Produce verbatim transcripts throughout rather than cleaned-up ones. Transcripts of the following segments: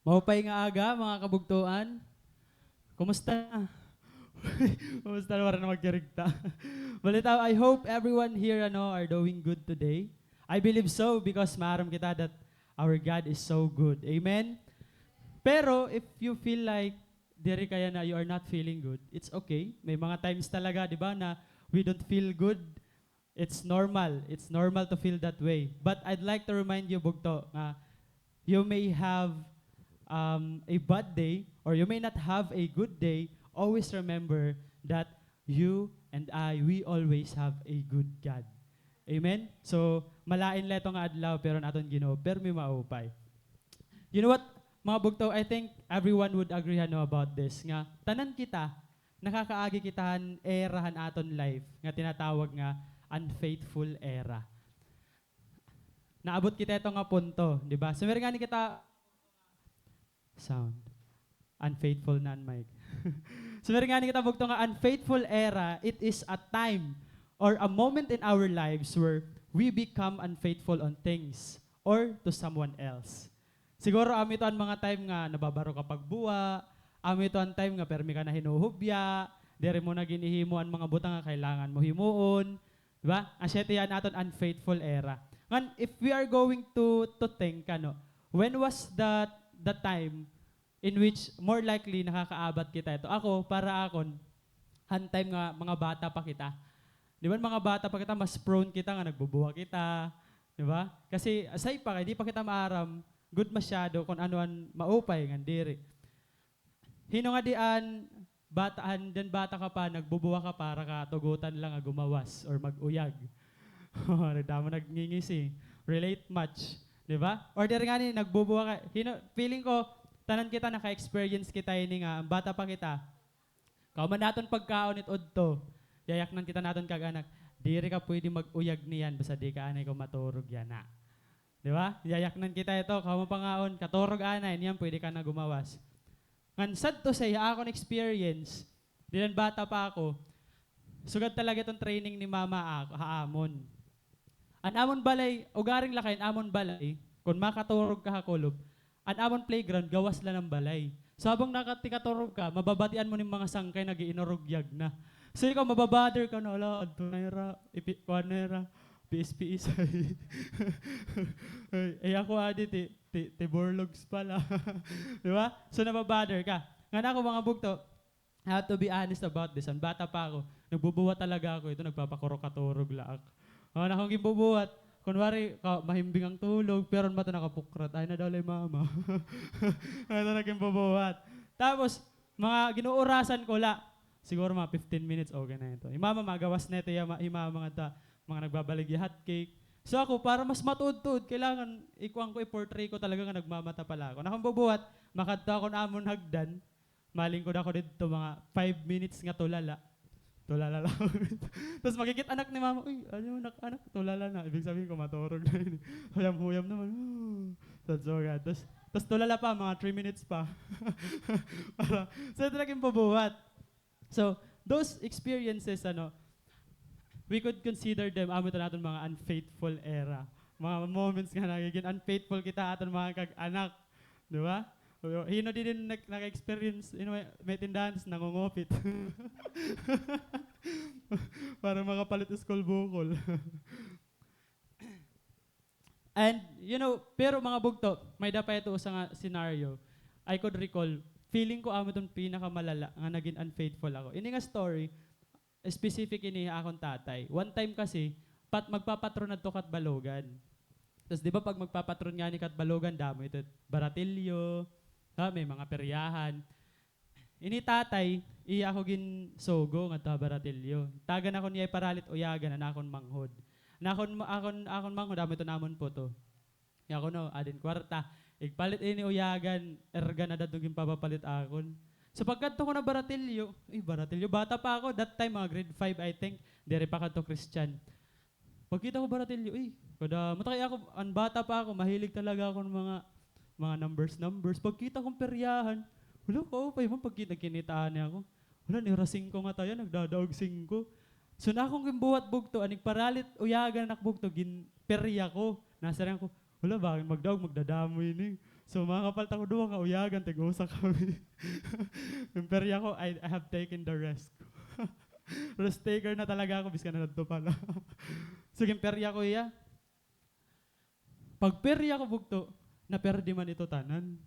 Maupay nga aga, mga kabugtoan. Kumusta na? Kumusta na, wara na magkarigta? Balitaw, I hope everyone here, ano, are doing good today. I believe so because maaram kita that our God is so good. Amen? Pero if you feel like diri kaya na you are not feeling good, it's okay. May mga times talaga, di ba, na we don't feel good. It's normal. It's normal to feel that way. But I'd like to remind you, bugto, nga you may have, um, a bad day or you may not have a good day. Always remember that you and I, we always have a good God. Amen? So, malain la ito nga adlaw, pero an aton Ginoo, permi maupay. You know what, mga bugto, I think everyone would agree, ano, about this, nga tanan kita, nakakaagi kita han era han aton life nga tinatawag nga unfaithful era. Naabot kita ito nga punto, di ba? Sumir ngani kita, sound. Unfaithful na an mic. Sumir ngani kita, bugto, nga unfaithful era, it is a time or a moment in our lives where we become unfaithful on things or to someone else. Siguro, amo ito an mga time nga nababaro ka pagbuwa, amo ito an time nga permi ka na hinuhubya, diri mo na ginhihimo an mga butang nga kailangan mo himuon, di ba? Asya ito an aton unfaithful era. Ngan, if we are going to, to think, ano, when was the, the time in which more likely nakakaabat kita ito? Ako, para akon, han time nga mga bata pa kita. Di ba, mga bata pa kita, mas prone kita nga nagbubuwa kita. Di ba? Kasi asay pa, kay di pa kita maaram gud masyado kon ano an maupay ngan diri. Hin-o ngadi an bata, han, han bata ka pa, nagbubuwa ka para ka tugutan la nga gumawas or mag-uyag? Damo nagngingisi. Relate much, di ba? Or diri ngani, nagbubuwa ka. Hin-o, feeling ko, tanan kita naka-experience kita ini nga, bata pa kita. Kahuman naton pagkaon it udto, yayaknan kita naton kag-anak, "Diri ka pwede mag-uyag niyan, basta di ka anay ko maturog yana." Di ba? Yayaknan kita ito, kahuman pangaon, "Katurog anay, niyan pwede ka na gumawas." Ngan sad to say, ha akon experience, diri bata pa ako, sugad talaga iton training ni mama ako, ha amon. An amon balay, ugaring lakay an amon balay, kon makaturog ka ha kulob, an amon playground, gawas la han balay. So, habang nakaturog ka, mababatian mo nin mga sangkay nag-iinurugyag na. So, ikaw, mababother ka na, "Hala, adto na hira, ipi-, kuan na hira, piis-piis." Ay, eh, ako, adi, ti, ti, ti Borlogs pala. Di ba? So, nababother ka. Ngan ako, mga bugto, I have to be honest about this. An bata pa ako, nagbubuhat talaga ako ito, nagpapakurok-katurog la ako. An akon ginbubuhat, kunwari, ka-, mahimbing an tulog, pero an mata nakapukrat, ayaw na daw la hi mama. Ito an ginbubuhat. Tapos, mga ginuurasan ko la, siguro mga fifteen minutes, okay na ito. Hi mama, magawas na ito, hi ma-, hi mama ngadto, mga nagbabaligya hotcake. So ako, para mas matuod-tuod, kailangan ikuan ko, i-portray ko talaga nga nagmamata pala ako. An akon bubuhat, makadto ako han amon hagdan, malingkod ako didto, mga five minutes nga tulala. Tulala la ako. Tas makikit-a nak ni mama, "Uy, ano, nak-, anak, tulala na." Ibig sabihin ko, maturog na ini. Huyam-huyam naman. Sad sugad. Tas, tas tulala pa, mga three minutes pa. Para, so, ito la ginbubuhat. So, those experiences, ano, we could consider them, amo ito an aton mga unfaithful era. Mga moments nga nagigin unfaithful kita ha aton mga kag-anak. Di ba? Hin-o didi an nak-, naka-experience, hin-o may, may tindahan, tas nangungupit. Para makapalit school bukol. And, you know, pero mga bugto, may-ada pa ito usa nga scenario. I could recall, feeling ko amo iton pinakamalala nga nagin unfaithful ako. Ini nga story, specific ini ha akon tatay. One time kasi, pat-, magpapatron adto Catbalogan. Tas di ba pag magpapatron ngani Catbalogan, damo ito, baratilyo, ha, may mga peryahan. Ini tatay, iya ako ginsugo ngadto ha baratilyo. Tagan ako niya iparalit uyagan an akon manghod. An akon, akon, akon manghod, amo ito namon puto. Iya kuno, adi an kwarta. Igpalit ini uyagan, erga na daw ginpapapalit akon. So pagkadto ko na baratilyo, uy, baratilyo, bata pa ako, that time, mga grade five, I think, diri pa kadto Christian. Pagkita ko baratilyo, uy, kada, mata kay ako, an bata pa ako, mahilig talaga ako han mga, mga numbers, numbers. Pagkita ko an peryahan, hala, kaupay man, pagkita, kinitaan niya ako. Hala, nira singko ngata yan, nagdadaog singko. So, an akon ginbuhat bugto, an igparalit uyagan an ak bugto, ginperya ko. Nasiring ko, hala, bangin magdaog, magdadamo ini. So, makakapalit ako duha ka uyagan, tig-usa kami. Pero ako, I, I have taken the risk. Risk taker na talaga ako, biskan na nadto pa la. So, ginperya ko hiya. Pagperya ko, bugto, naperdi man ito tanan.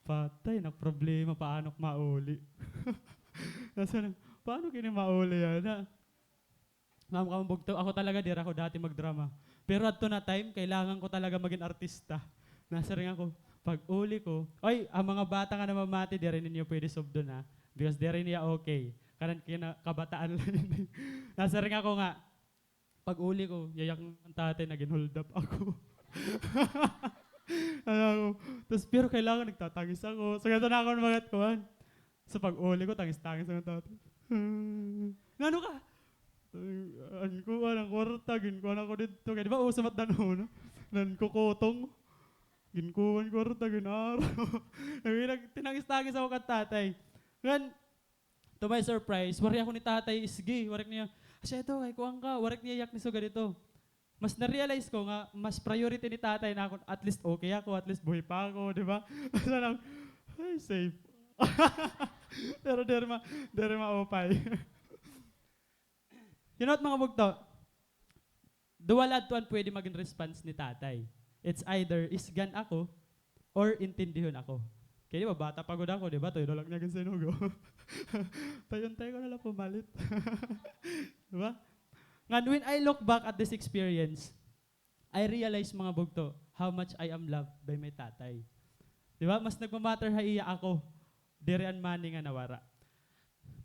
Patay, nagproblema, paano ko mauli? Nasiring, paano kini mauli yana? Ma'am, kamo bugto, ako talaga, diri ako dati magdrama. Pero adto na time, kailangan ko talaga magin artista. Nasiring ako, pag-uli ko, oy, an mga bata nga namamati, diri ninyo pwede subdon, ha? Because diri niya okay. Kanan kinakabataan la ini. Nasiring ako nga, pag-uli ko, yayak an tatay nga gin-hold up ako. Ano ako, tas pero kailangan nagtatangis ako. So, ganito na ako mga kuan. So, pag-uli ko, tangis-tangis an tatay. Ngano ka? An kuan, an kwarta, ginkuan ako didto. Kay di ba, uso man it han una? Nankukutong. Ginkuan kwarta, gin-araw. Nag-, tinangis-tangis ako kan tatay. Ngan, to my surprise, waray ako ni tatay isgi. Waray niya, "Asya ito, kay kuan ka." Waray niya yak ni sugad ito. Mas na-realize ko nga, mas priority ni tatay na ako, at least okay ako, at least buhi pa ako, di ba? Nasiring, ay, safe. Pero diri ma-, diri maupay. You know what, mga bugto? Duha la adto an pwede magin response ni tatay. It's either isgan ako or intindihon ako. Kay di ba, bata pa gud ako, di ba? Tuyo la niya ginsinugo. Tuyo, unta ko na la pumalit. Di ba? Ngan, when I look back at this experience, I realize, mga bugto, how much I am loved by my tatay. Di ba? Mas nagma-matter ha iya ako, diri an money nga nawara.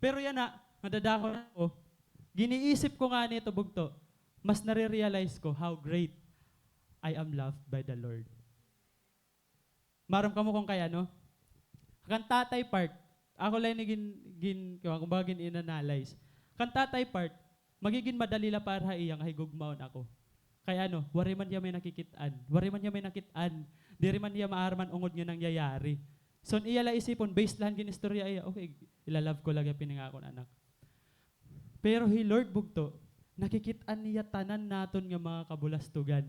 Pero yana, madadakon ako, giniisip ko ngani ito, bugto, mas nare-realize ko how great I am loved by the Lord. Maaram kamo kon kay ano? Kan tatay part, ako la ini gin-, gin-, kumbaga, gin-inanalyze. Kan tatay part, magigin madali la para ha iya nga higugmaon ako. Kay ano, waray man hiya may nakikit-an. Waray man hiya may nakit-an. Diri man hiya maaram an ungod nga nangyayari. So, an iya la isipon, based la han gin-istorya ha iya, okay, ila-love ko la gihap ini nga akon anak. Pero hi Lord, bugto, nakikit-an niya tanan naton nga mga kabulastogan.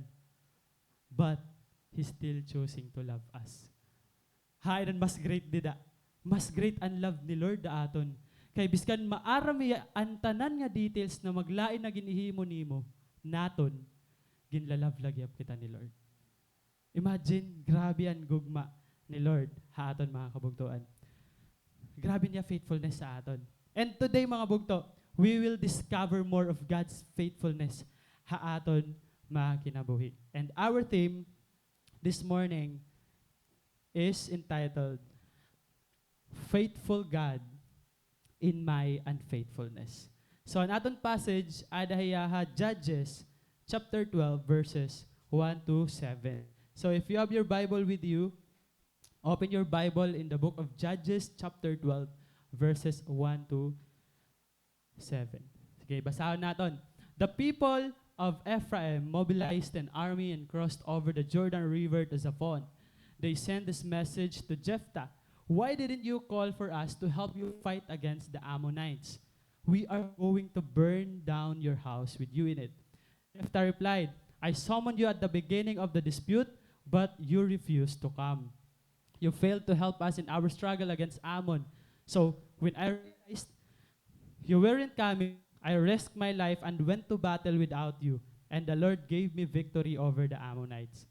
But He's still choosing to love us. Hain an mas great dida? Mas great an love ni Lord ha aton. Kay biskan maaram hiya an tanan nga details na maglain na ginhihimo nimo, naton, ginla-love la gihap kita ni Lord. Imagine, grabe an gugma ni Lord ha aton, mga kabugtoan. Grabe niya faithfulness sa aton. And today, mga bugto, we will discover more of God's faithfulness ha aton mga kinabuhi. And our theme this morning is entitled, Faithful God in My Unfaithfulness. So, an aton passage, ada hiya ha Judges chapter twelve, verses one to seven. So, if you have your Bible with you, open your Bible in the book of Judges chapter twelve, verses one to seven. Sige, basahon naton. The people of Ephraim mobilized an army and crossed over the Jordan River to Zaphon. They sent this message to Jephthah, "Why didn't you call for us to help you fight against the Ammonites? We are going to burn down your house with you in it." Jephthah replied, "I summoned you at the beginning of the dispute, but you refused to come. You failed to help us in our struggle against Ammon. So when I realized you weren't coming, I risked my life and went to battle without you, and the Lord gave me victory over the Ammonites.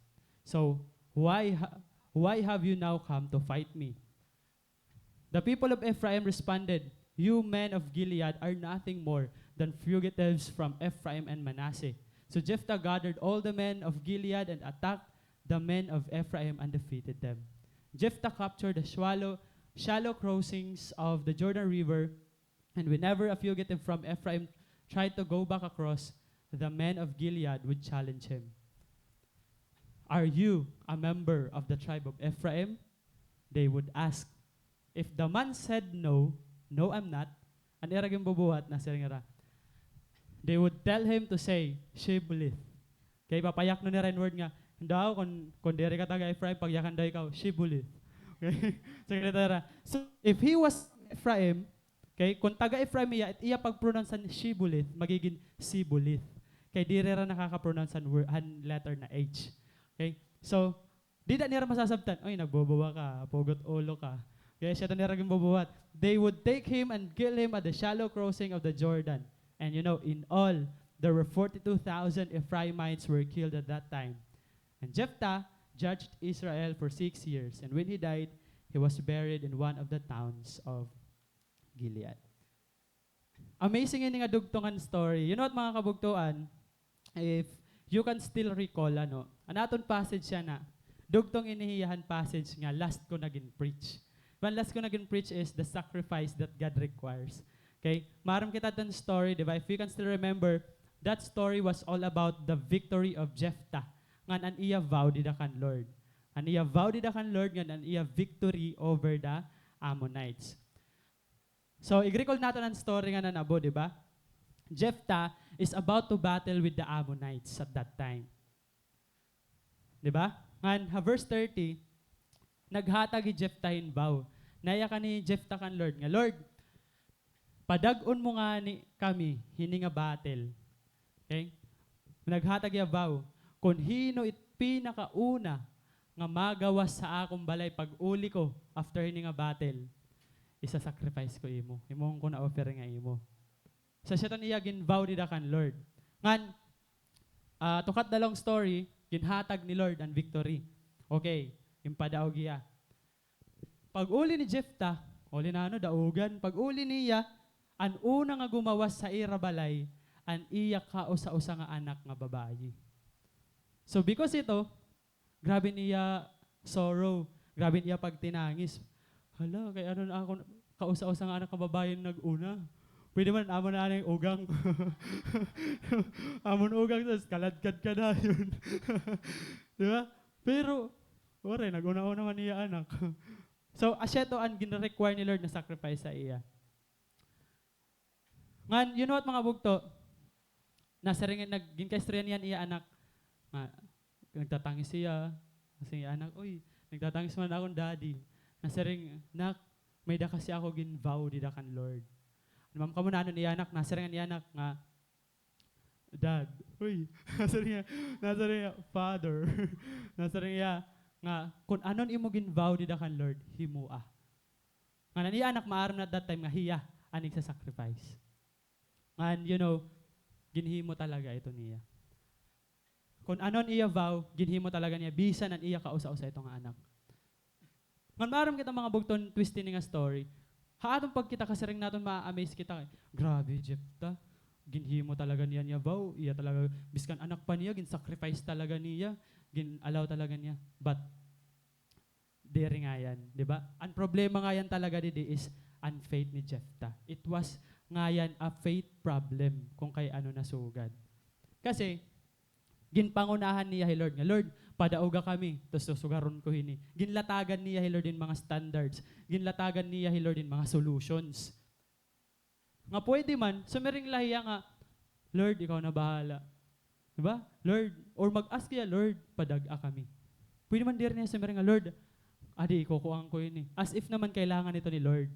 So why ha-, why have you now come to fight me?" The people of Ephraim responded, "You men of Gilead are nothing more than fugitives from Ephraim and Manasseh." So Jephthah gathered all the men of Gilead and attacked the men of Ephraim and defeated them. Jephthah captured the shallow, shallow crossings of the Jordan River, and whenever a fugitive from Ephraim tried to go back across, the men of Gilead would challenge him. "Are you a member of the tribe of Ephraim?" they would ask. If the man said, "No, no, I'm not," an ira ginbubuhat, nasiring ira, they would tell him to say, "Shibboleth." Kay papayaknon nira in word nga, "Daw, kon, kon diri ka taga Ephraim, pagyakan daw ikaw, Shibboleth." Okay? So, ganito ira. So, if he was Ephraim, okay, kon taga Ephraim iya, it iya pag-pronounce han Shibboleth, magigin Sibboleth. Kay diri ira nakaka-pronounce han wor-, han letter na H. Okay? So, Dida nira masasabtan, "Uy, nagbubuwa ka, pugot ulo ka." Kay asya ito nira ginbubuhat. They would take him and kill him at the shallow crossing of the Jordan. And you know, in all, there were forty-two thousand Ephraimites were killed at that time. And Jephthah judged Israel for six years, and when he died, he was buried in one of the towns of Gilead. Amazing ini nga dugtong nga story. You know what, mga kabugtoan? If you can still recall, ano, an aton passage yana, dugtong ini hiya han passage nga last ko na gin-preach. An last ko na gin-preach is the sacrifice that God requires. Okay? Maaram kita hit story, di ba? If you can still remember, that story was all about the victory of Jephthah, ngan an iya vow dida kan Lord. An iya vow dida kan Lord, ngan an iya victory over the Ammonites. So, ig-recall naton an story nga nanabo, di ba? Jephthah is about to battle with the Ammonites at that time. Di ba? Ngan, ha verse thirty, naghatag hi Jephthah hin vow. Nayakan hi Jephthah kan Lord nga, "Lord, padag-on mo ngani kami hini nga battle." Okay? Naghatag hiya vow, "Kon hin-o it pinakauna nga magawas ha akon balay pag-uli ko after hini nga battle, isa-sacrifice ko imo. Imohon ko na offering ha imo." So, asya it iya gin-vow dida kan Lord. Ngan, ah, to cut the long story, ginhatag ni Lord an victory. Okay, ginpadaog hiya. Pag-uli ni Jephthah, uli na, ano, daugan. Pag-uli niya, an una nga gumawas ha ira balay, an iya kausa-usa nga anak nga babayi. So, because ito, grabe niya sorrow, grabe niya pagtinangis. "Hala, kay ano na akon kausa-usa nga anak nga babayi an nag-una. Pwede man, amo na anay ugang." Amon ugang, tas kaladkad ka dayon. Di ba? Pero, waray, nag-una-una man iya anak. So, asya ito an gin-require ni Lord na sacrifice sa iya. Ngan, you know what, mga bugto? Nasiring, nag-, ginkaistorya niya an iya anak nga nagtatangis siya. Nasiring iya anak, "Uy, nagtatangis man akon daddy." Nasiring, "Nak, may-ada kasi ako gin-vow dida kan Lord." Ano man kamo na ano niya anak, nasiring niya anak nga, "Dad." Uy, nasiring niya, nasiring niya, "Father." Nasiring niya nga, "Kon ano an imo gin-vow dida kan Lord, himoa." Ngan an iya anak maaram na at that time nga hiya an igsa-sacrifice. Ngan, you know, ginhimo talaga ito niya. Kon ano an iya vow, ginhimo talaga niya, bisan an iya kausa-usa ito nga anak. Ngan maaram kita, mga bugto, an twist hini nga story. Ha aton pagkita, kasiring naton, ma-amaze kita kay, "Grabe, Jephthah. Ginhimo talaga niya an iya vow. Iya talaga, biskan anak pa niya, gin-sacrifice talaga niya. Gin-allow talaga niya." But, diri ngayan, di ba? An problema ngayan talaga didi is an faith ni Jephthah. It was ngayan a faith problem kon kay ano nasugad. Kasi, ginpangunahan niya hi Lord nga, "Lord, padaoga kami, tas susugaron ko hini." Ginlatagan niya hi Lord hin mga standards. Ginlatagan niya hi Lord hin mga solutions. Nga pwede man, sumiring la hiya nga, "Lord, ikaw na bahala." Di ba? Lord, or mag-ask hiya, "Lord, padag-a kami." Pwede man diri niya sumiring nga, "Lord, adi, ikukuan ko ini." As if naman kailangan ito ni Lord.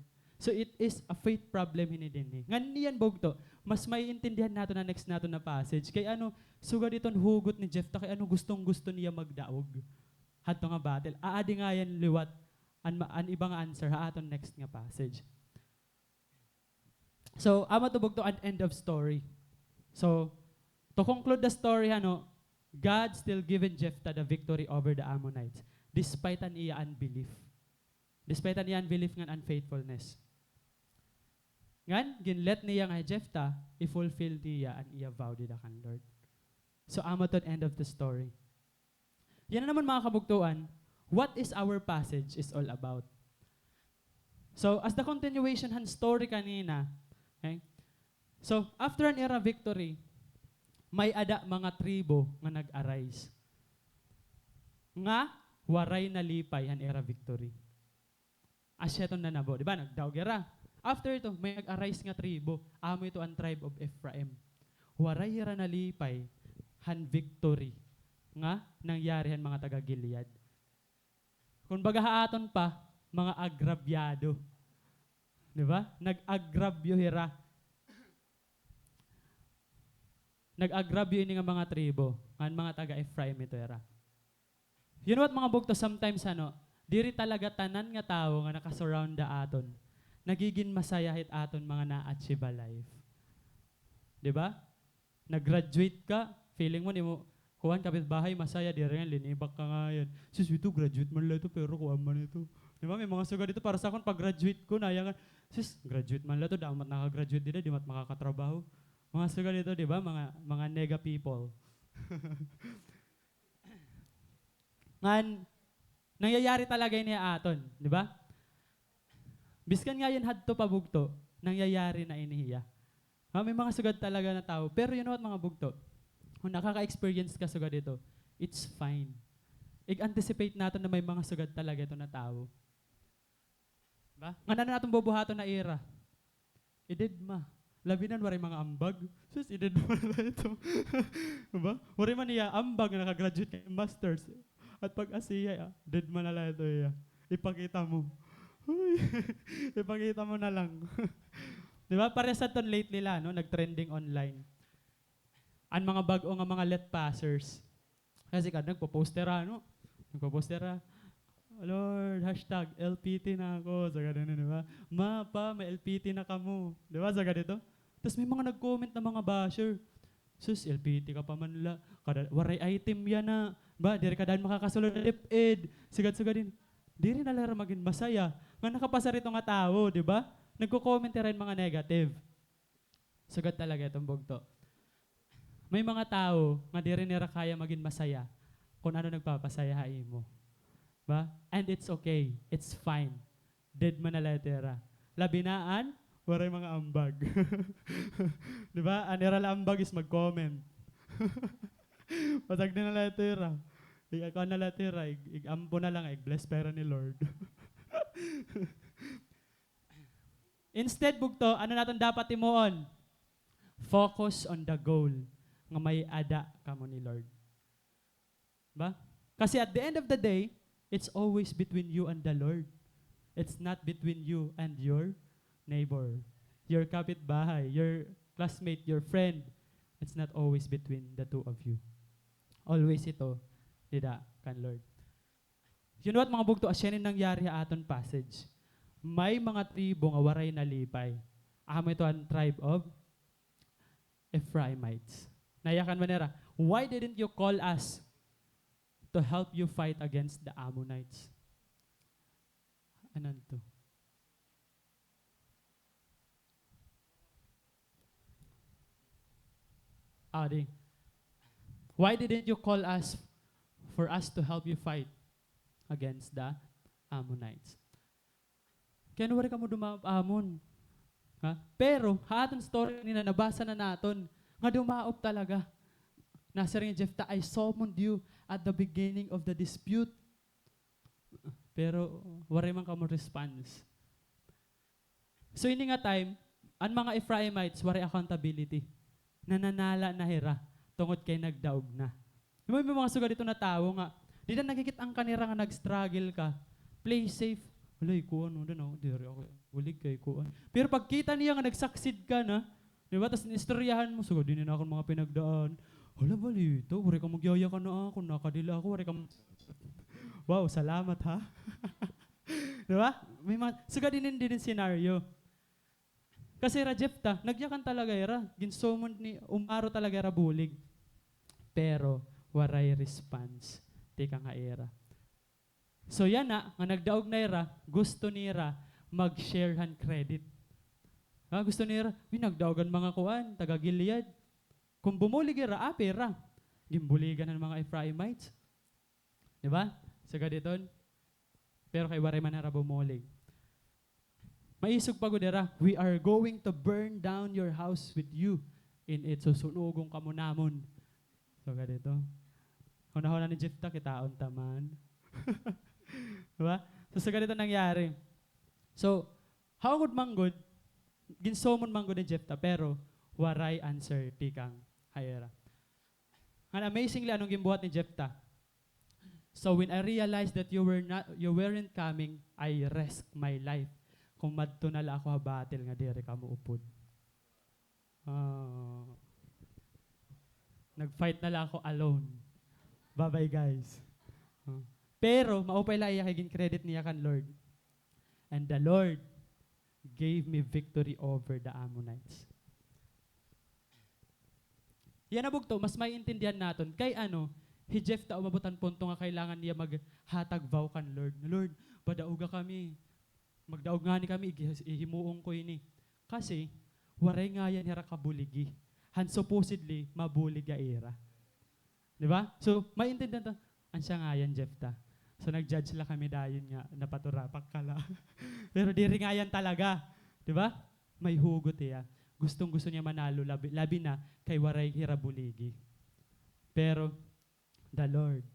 So, it is a faith problem hini dinhi. Ngan niyan bugto, mas maiintindihan naton an next naton na passage. Kay ano, sugad iton hugot ni Jephthah, kay ano gustong-gusto niya magdaog hadto nga battle. Aadi ngayan liwat an ma-, an iba nga answer ha aton next nga passage. So, amo to bugto an end of story. So, to conclude the story, ano, God still given Jephthah the victory over the Ammonites, despite an iya unbelief. Despite an iya unbelief ngan unfaithfulness. Ngan, gin-let niya nga hi Jephthah, i-fulfill niya an iya vow dida kan Lord. So, amo to an end of the story. Yana naman, mga kabugtoan, what is our passage is all about. So, as the continuation han story kanina, okay? So, after an ira victory, may-ada mga tribo nga nag-arise. Nga, waray nalipay han ira victory. Asya iton nanabo, di ba? Nagdaog hira. After ito, may nag-arise nga tribo. Amo ito an tribe of Ephraim. Waray hira nalipay han victory nga nangyari han mga taga-Gilead. Kumbaga ha aton pa, mga agrabyado. Di ba? Nag-agrabyo hira. Nag-agrabyo ini nga mga tribo, ngan mga taga-Ephraim ito hira. You know what, mga bugto, sometimes, ano, diri talaga tanan nga tawo nga naka-surround ha aton nagigin masaya hit aton mga na-achieve ha life. Di ba? Nag-graduate ka, feeling mo, nimo, kuan, kapitbahay, masaya, diri nga, linibak ka ngay-an. Sus, ito, graduate man la ito, pero kuan man ito. Di ba? May mga sugad ito, para sa akon, pag-graduate ko, nayangan, sus, graduate man la ito, damo it naka-graduate dida, di man it makakatrabaho. Mga sugad ito, di ba? Mga, mga nega people. Ngan, nangyayari talaga ini ha aton, di ba? Biskan nga hin hadto pa bugto, nangyayari na ini hiya. Ha, may mga sugad talaga na tawo. Pero you know what, mga bugto? Kung nakaka-experience ka sugad ito, it's fine. Ig-anticipate naton na may mga sugad talaga ito na tawo. Ba? Ngan ano naton bubuhaton ha ira? Idedma. Labi na waray mga ambag. Sus, idedma na la ito. Ba? Waray man hiya ambag nga naka-graduate hin masters. At pag-asiya, ah, dedma na la ito hiya. Ipakita mo. Huy. Ipakita mo na lang. Di ba? Parehas adton lately la, no? Nag-trending online. An mga bag-o nga mga let passers. Kasi kad nagpo-poster, ano? Nagpo-poster, "Lord, hashtag L P T na ako." Sugad ini, di ba? "Ma, Pa, may L P T na kamo." Di ba? Sugad ito. Tas may mga nag-comment na mga basher. "Sus, L P T ka pa man la. Kada, waray item yana. Ba, diri ka dayon makakasulod ha DepEd." Sugad-sugad ini. Diri na la hira magin masaya. Nga nakapasar ito nga tawo, di ba? Nagko-comment hira hin mga negative. Sugad talaga iton bugto. May mga tawo nga diri nira kaya magin masaya kon ano nagpapasaya ha imo. Ba? And it's okay. It's fine. Dedma na la ito hira. Labi na an waray mga ambag. Di ba? An ira la ambag is mag-comment. Patagdi na la ito hira. Ig-, kuan na la ito hira. Ig-, ig-ampo na la nga ig-bless pa hira ni Lord. Instead, bugto, ano naton dapat himuon? Focus on the goal nga may-ada kamo ni Lord. Ba? Kasi at the end of the day, it's always between you and the Lord. It's not between you and your neighbor, your kapitbahay, your classmate, your friend. It's not always between the two of you. Always ito dida kan Lord. You know what, mga bugto, asya ini nangyari ha aton passage. May mga tribo nga waray nalipay. Amo ito an tribe of Ephraimites. Nayakan man nira, "Why didn't you call us to help you fight against the Ammonites?" Ano ito? Adi. "Why didn't you call us for us to help you fight against the Ammonites?" Kay ano waray kamo dumaop ha amon? Ha? Pero, ha aton story kanina, nabasa na naton nga dumaop talaga. Nasiring hi Jefta, "I summoned you at the beginning of the dispute." Pero, waray man kamo response. So, ini nga time, an mga Ephraimites, waray accountability. Nananala na hira, tungod kay nagdaog na. Di ba, may mga sugad ito na tawo nga, dida nakikit-an ka nira nga nag-struggle ka, play safe. "Hala, ikuan, ano, diri ako bulig kay kuan." Pero pagkita niya nga nag-succeed ka na, di ba, tas inistoryahan mo, "Sugad ini an akon mga pinagdaan." "Hala, balita, waray ka magyaya kana akon, nakadila ako, waray ka mag-" Wow, salamat, ha? Di ba? May mga, sugad ini, ini scenario. Kasi hira Jefta, nagyakan talaga hira, ginsumon ni, umaro talaga hira bulig. Pero, waray response tikang ha ira. So, yana, nga nagdaog na hira, gusto nira mag-share han credit. Ha, gusto nira, "Uy, nagdaog an mga kuan, taga-Gilead." Kon bumulig hira, apil hira. Ginbuligan han mga Ephraimites. Di ba? Sugad iton. Pero kay waray man hira bumulig. Maisog pa gud hira, "We are going to burn down your house with you in it." Susunugon kamo namon. Sugad ito. Hunahuna ni Jefta, kitaon ta man. Di ba? So, sugad ito nangyari. So, haw gud man gud, ginsumon man gud ni Jefta, pero waray answer tikang ha ira. And amazingly, ano an ginbuhat ni Jefta? "So when I realized that you were not, you weren't coming, I risked my life." Kumadto na la ako ha battle nga diri kamo upod. Ah. Nag-fight na la ako alone. Bye-bye, guys. Ah. Pero maupay la iya kay gin-credit niya kan Lord. "And the Lord gave me victory over the Ammonites." Yana bugto, mas maiintindihan naton. Kay ano, hi Jefta umabot han punto nga kailangan niya maghatag vow kan Lord. "Lord, padaoga kami. Magdaog ngani kami, igi-, ihimuon ko ini." Kasi, waray ngayan hira kabuligi. Han supposedly, mabulig ha ira. Di ba? So, maiintindihan ta, "Asya ngayan, Jefta." So, nag-judge la kami dayon nga, napaturapak ka la. Pero diri ngayan talaga. Di ba? May hugot hiya. Gustong-gusto niya manalo, labi, labi na kay waray hira buligi. Pero, the Lord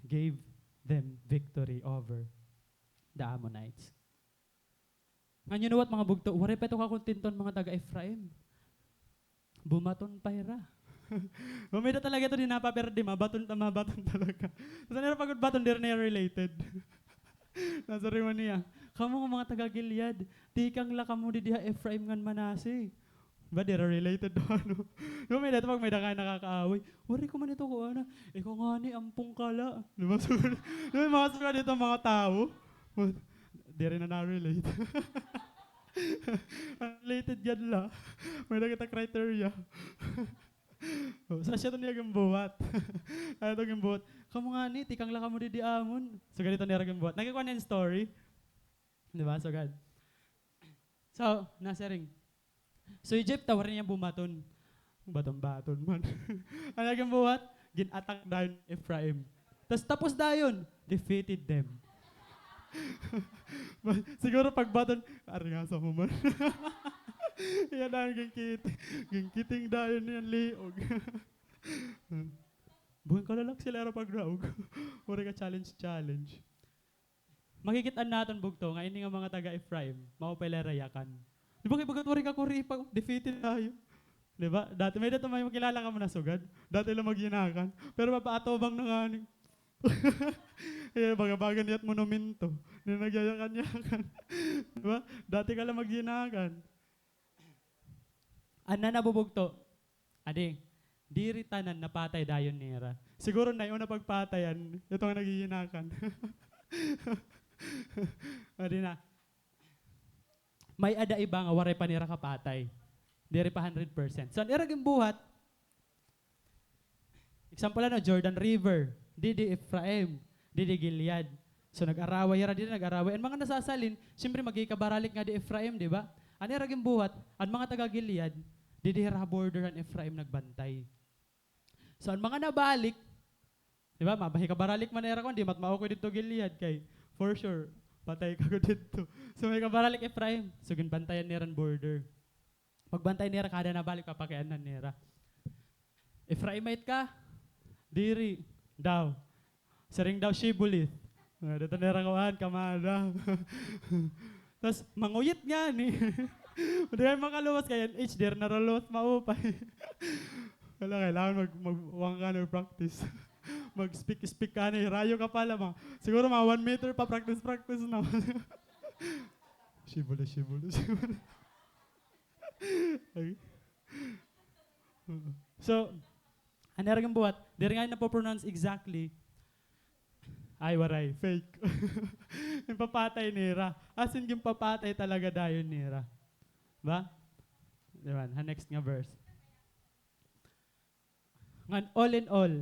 gave them victory over the Ammonites. Ngan, you know what, mga bugto? Waray pa ito kakontento an mga taga-Efraim. Bumaton pa hira. Mamay da talaga ito, di napaperde, mabaton ta, mabaton talaga. Tapos an ira pa gud baton, diri na related. Nasiring man niya, "Kamo nga mga taga-Gilead, tikang la kamo didi ha Efraim ngan Manase." Ba, diri related daw, ano? Di ba, may dati pag may-ada ka nakakaaway, "Waray ko man ito kuan, ah. Ikaw ngani, ampong ka la." Di ba? So, di ba, mga sugad ito, mga tawo? Diri na na-relate. Related gad la. May-ada kita criteria. Oh, so, asya ito niya ginbuhat. Asya ito ginbuhat. "Kamo ngani, tikang la kamo didi amon." So, ganito niya ginbuhat. Nakikuha niya an story. Di ba? So, gad. So, nasiring. So, hi Jefta, waray niya bumaton. Baton-baton man. Ano ginbuhat? Gin-attack dayon Ephraim. Tas tapos dayon, defeated them. Siguro pagbaton, "Aringasa mo man." Iya dayon ginkiting. Ginkiting dayon niyan liog. Buhay kalalak sila ira pagdaog. Waray ka challenge-challenge. Makikit-an naton bugto nga ini nga mga taga-Ephraim, maupay la ira yakan. Di ba kay bagat waray kakuri pa, defeated tayo. Di ba? Dati, may-ada may makilala kamo na sugad. Dati la magyinakan. Pero mapaatubang na ngani. Eh, baga-baga niya it monumento. Di nagyayakan-yakan. Di ba? Dati ka la magyinakan. An nanabubugto, adi, diri tanan napatay dayon nira. Siguro na una pagpatayan, ito nga nagyinakan. Adi na. May-ada iba nga waray pa nira kapatay. Diri pa hundred percent. So, an ira ginbuhat, example, ano, Jordan River, didi Ephraim, didi Gilead. So, nag-araway hira didi, nag-araway. An mga nasasalin, siyempre, magkikabaralik ngadi Ephraim, di ba? An ira ginbuhat, an mga taga-Gilead, didi hira ha border han Ephraim nagbantay. So, an mga nabalik, di ba, mabahikabaralik man ira kon, di mat maukoy didto Gilead kay, for sure, patay ka gud didto. So, may kabaralik Ephraim. So, ginbantayan nira an border. Pagbantay nira, kada nabalik, papakianhan nira, "Ephraimite ka?" "Diri." Daw. Siring daw, "Shibboleth." Ah, dito nira kuan, kamada. Tas, manguyit ngani. Di kay makaluwas kay an H, diri na raw luwas maupay. Wala, kailangan mag-, mag-, kuan ka na, practice. Mag-speak-speak ka na, hirayo ka pala, mga, siguro mga one meter pa, practice-practice na. "Shibboleth, Shibboleth, Shibboleth." Ay. Oo. So, an ira ginbuhat, diri ngani napo-pronounce exactly. Ay, waray. Fake. Ginpapatay nira. As in, ginpapatay talaga dayon nira. Ba? Di ba? Ha next nga verse. Ngan, all in all,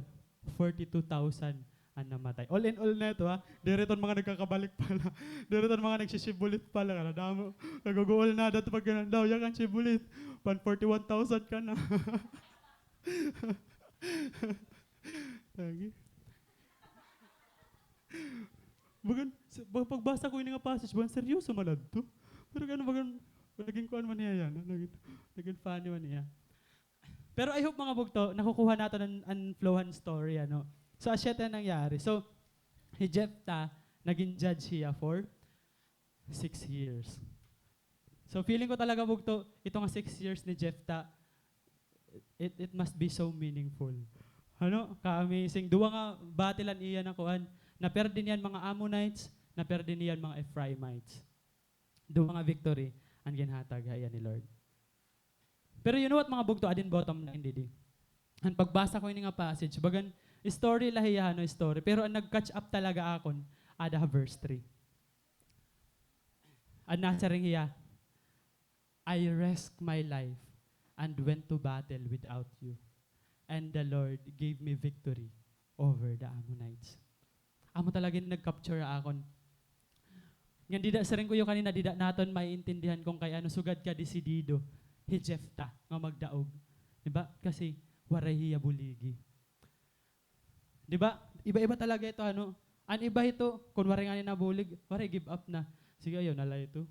forty-two thousand an namatay. All in all na ito, ha? Diri iton mga nagkakabalik pala. Diri iton mga nagsishibboleth pala. Kadamo. Naguguol na daw pag ganun daw. Yakan shibboleth. Pan forty-one thousand ka na. Lagi. Bagan, sa, pag-, pagbasa ko ini nga passage, bagan seryoso man adto. Pero gano, bagan, naging kuan man niya yana, naging, naging funny man niya. Pero I hope, mga bugto, nakukuha naton an, an flow han story, ano. So, asya it nangyari. So, hi Jefta, naging judge hiya for six years. So, feeling ko talaga, bugto, ito nga six years ni Jefta, it, it must be so meaningful. Ano? Ka-amazing. Duha nga battle an iya nakuan. Naperde niya an mga Ammonites, naperde niya an mga Ephraimites. Duha nga victory an ginhatag ha iya ni Lord. Pero you know what, mga bugto, adi an bottom line didi. An pagbasa ko ini nga passage, bagan Story la hiya, ano, story. Pero an nag-catch up talaga akon, ada ha verse three. An nasiring hiya, "I risked my life and went to battle without you. And the Lord gave me victory over the Ammonites." Amo talaga ini nag-capture ha akon. Ngan dida, siring ko iyo kanina, dida naton maiintindihan kon kay ano sugad kadesidido hi Jefta nga magdaog. Di ba? Kasi waray hiya buligi. Di ba? Iba-iba talaga ito, ano? An iba ito, kon waray ngani nabulig, waray, give up na. Sige, ayaw na la ito.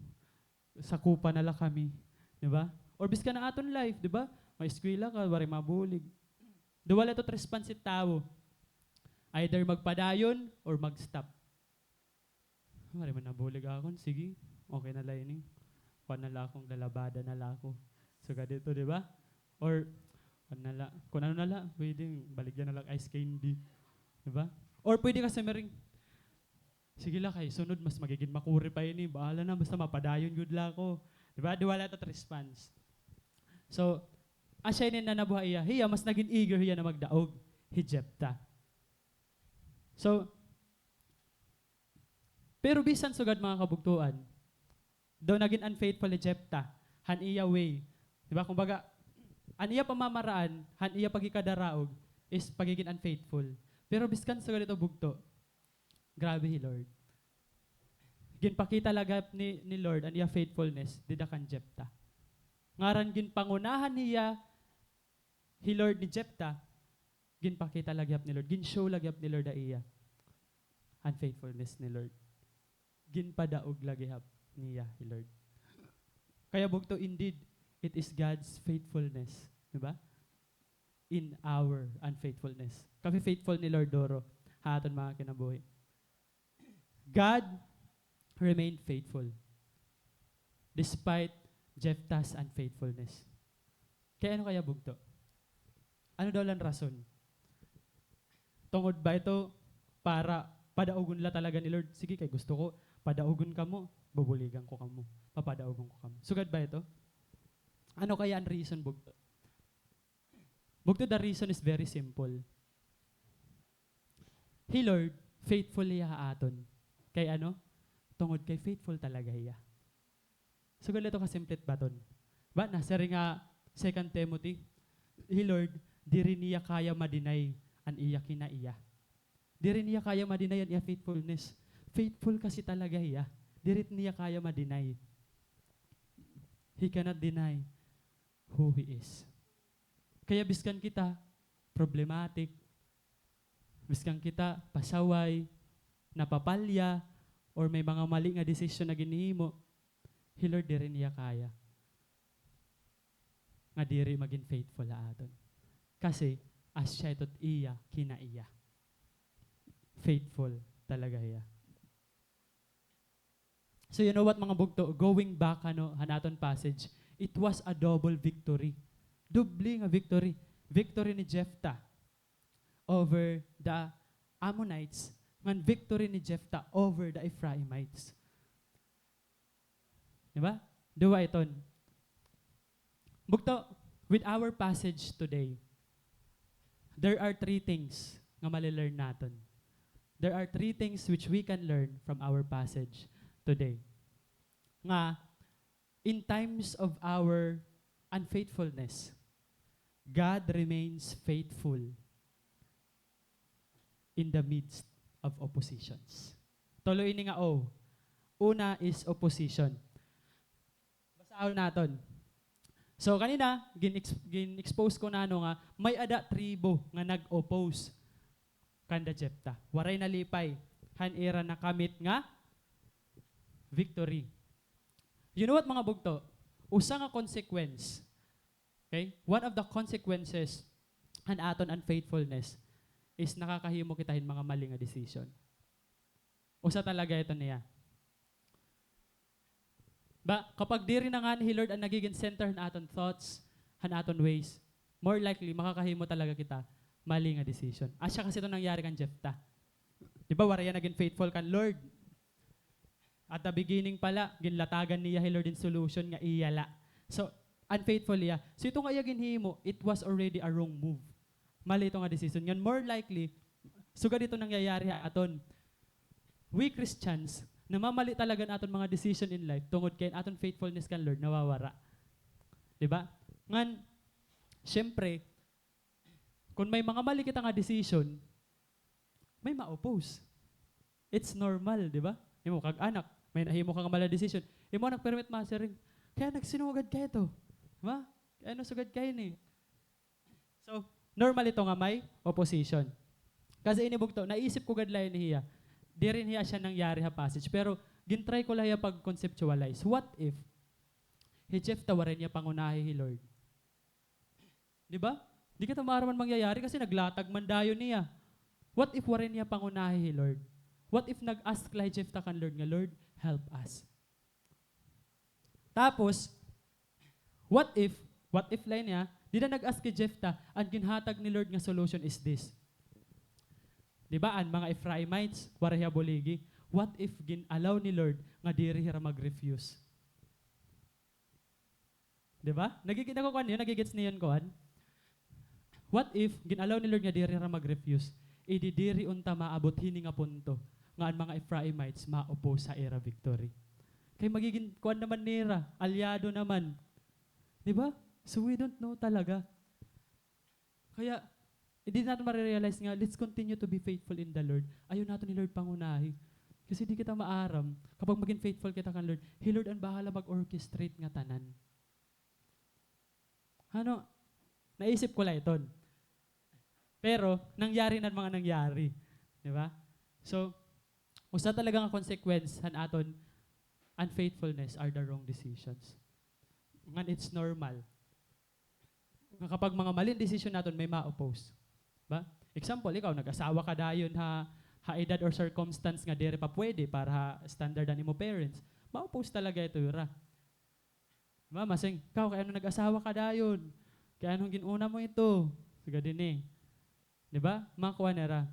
Sakupa na la kami. Di ba? Or bisan an aton life, di ba? May eskwela ka, waray mabulig. Duha la ito response it tawo. Either magpadayon or mag-stop. Waray man nabulig akon, sige, okay na la ini. Kuan na la ako, lalabada na la ako. Sugad ito, di ba? Or, kuan na la, kun ano na la, pwede, baligya na la ice candy. Di ba? Or pwede ka sumiring, sige la, kay sunod, mas magigin makuri pa ini. Bahala na, basta mapadayon gud la ako. Di ba? Duha la ito response. So, asya ini nanabuhay hiya. Hiya, mas nagin eager hiya na magdaog hi Jefta. So, pero bisan sugad, mga kabugtoan, daw nagin unfaithful hi Jefta han iya way. Di ba? Kumbaga, an iya pamamaraan, han iya pagkikadaraog is pagigin unfaithful. Pero bisan sugad ito bugto, grabe hi Lord. Ginpakita la gihap ni, ni Lord an iya faithfulness dida kan Jefta. Ngaran ginpangunahan hiya hi Lord ni Jefta, ginpakita la gihap ni Lord, gin-show la gihap ni Lord ha iya an faithfulness ni Lord. Ginpadaog la gihap niya hi Lord. Kaya bugto, indeed, it is God's faithfulness, di ba? In our unfaithfulness. Kami faithful ni Lord duro ha aton mga kinabuhi. God remained faithful despite Jefta's unfaithfulness. Kay ano kaya bugto? Ano daw la an rason? Tungod ba ito para padaogon la talaga ni Lord? Sige, kay gusto ko, padaogon kamo, bubuligan ko kamo, papadaogon ko kamo. Sugad ba ito? Ano kaya an reason, bugto? Bugto, the reason is very simple. Hi Lord, faithful hiya ha aton. Kay ano? Tungod kay faithful talaga hiya. Sugad la ito kasimple it baton. Ba, nasiring ha Second Timothy, hi Lord, diri niya kaya ma-deny an iya kinaiya. Diri niya kaya ma-deny an iya faithfulness. Faithful kasi talaga hiya. Diri niya kaya ma-deny. He cannot deny who he is. Kaya biskan kita problematic, biskan kita pasaway, napapalya, or may mga mali nga desisyon na ginhimo, hi Lord diri niya kaya nga diri magin faithful ha aton. Kasi asya ito it iya kinaiya. Faithful talaga hiya. So, you know what, mga bugto? Going back, ano, han aton passage, it was a double victory. Doble nga victory. Victory ni Jefta over the Ammonites, ngan victory ni Jefta over the Ephraimites. Di ba? Duha iton. Bugto, with our passage today, there are three things nga mali-learn naton. There are three things which we can learn from our passage today. Nga, in times of our unfaithfulness, God remains faithful in the midst of oppositions. Tulo ini nga O. Una is opposition. Basahon naton. So, kanina, gin-ex-, gin-expose ko na, ano, nga may-ada tribo nga nag-oppose kanda Jefta. Waray nalipay han ira nakamit nga victory. You know what, mga bugto? Usa nga consequence, okay? One of the consequences han aton unfaithfulness is nakakahimo kita hin mga mali nga decision. Usa talaga ito niya. Ba, kapag diri na ngani hi Lord an nagigin center han aton thoughts, han aton ways, more likely, makakahimo talaga kita mali nga decision. Asya kasi ito nangyari kan Jefta. Di ba, waray hiya nagin faithful kan Lord. At the beginning pa la, ginlatagan niya hi Lord hin solution nga iya la. So, unfaithful hiya. So, ito nga iya ginhimo, it was already a wrong move. Mali ito nga decision. Ngan more likely, Sugad ito nangyayari ha aton. We Christians, namamali talaga an aton mga decision in life tungod kay an aton faithfulness kan Lord nawawara. Di ba? Ngan, siyempre, kon may mga mali kita nga decision, may ma-oppose. It's normal, di ba? Imo kag anak, may nahimo ka nga mali nga decision. Imo anak, permit masiring, "Kay ano sinugad kay ito? Ma, kay ano sugad kay ini?" So, normal ito nga may opposition. Kasi ini bugto, naisip ko gad la ini hiya. Diri hiya siya nangyari ha passage. Pero, gin-try ko la hiya pag-conceptualize. What if, hi Jephthah waray niya pangunahi hi Lord? Di ba? Di kita maaram an mangyayari kasi naglatag man dayon niya. What if waray niya pangunahi hi Lord? What if nag-ask la hi Jephthah kan Lord nga, "Lord, help us." Tapos, what if, what if la niya, dida nag-ask hi Jephthah, an ginhatag ni Lord nga solution is this. Di ba, an mga Ephraimites, waray hiya buligi. What if gin-allow ni Lord nga diri hira mag-refuse? Di ba? Nagigi-, nakukuan niyo, nagigets niyo an kuan? What if, gin-allow ni Lord nga diri hira mag-refuse? Idi diri unta maabot hini nga punto nga an mga Ephraimites ma-oppose ha ira victory. Kay magigin kuan naman nira, alyado naman. Di ba? So we don't know talaga. Kaya, hindi naton marirealize nga, let's continue to be faithful in the Lord. Ayaw naton hi Lord pangunahi. Kasi di kita maaram, kapag magin faithful kita kan Lord, hi Lord an bahala mag-orchestrate nga tanan. Ano, naisip ko la iton. Pero, nangyari na an mga nangyari. Di ba? So, usa talaga nga consequence han aton unfaithfulness are the wrong decisions. Ngan it's normal. Nga kapag mga mali an desisyon naton, may ma-oppose. Ba? Example, ikaw, nag-asawa ka dayon ha, ha edad or circumstance nga diri pa pwede para ha standard han imo parents. Ma-oppose talaga ito, ira. Di ba? Masing, "Ikaw, kay ano nag-asawa ka dayon? Kay ano gin-una mo ito?" Sugad ini. Di ba? Mga kuan nira.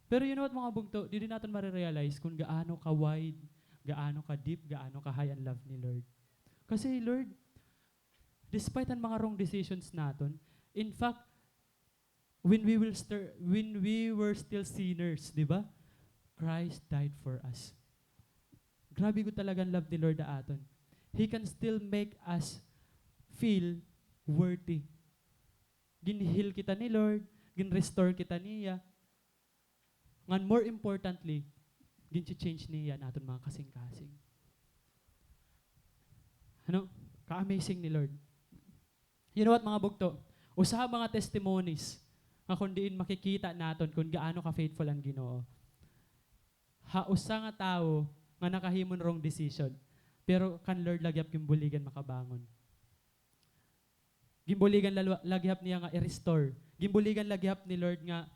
Pero you know what, mga bugto, diri naton marirealize kung gaano ka wide, gaano ka deep, gaano ka high an love ni Lord. Kasi, Lord, despite an mga wrong decisions naton, in fact, when we will stir-, when we were still sinners, di ba? Christ died for us. Grabe gud talaga an love ni Lord ha aton. He can still make us feel worthy. Gin-heal kita ni Lord, gin-restore kita niya. Ngan more importantly, gin-change niya an aton mga kasingkasing. Ano? Ka-amazing ni Lord. You know what, mga bugto? Usa ha mga testimonies nga kon diin makikita naton kon gaano ka-faithful an Ginoo. Ha usa nga tawo nga nakahimo hin wrong decision, pero kan Lord la gihap ginbuligan makabangon. Ginbuligan la, la gihap niya nga i-restore. Ginbuligan la gihap ni Lord nga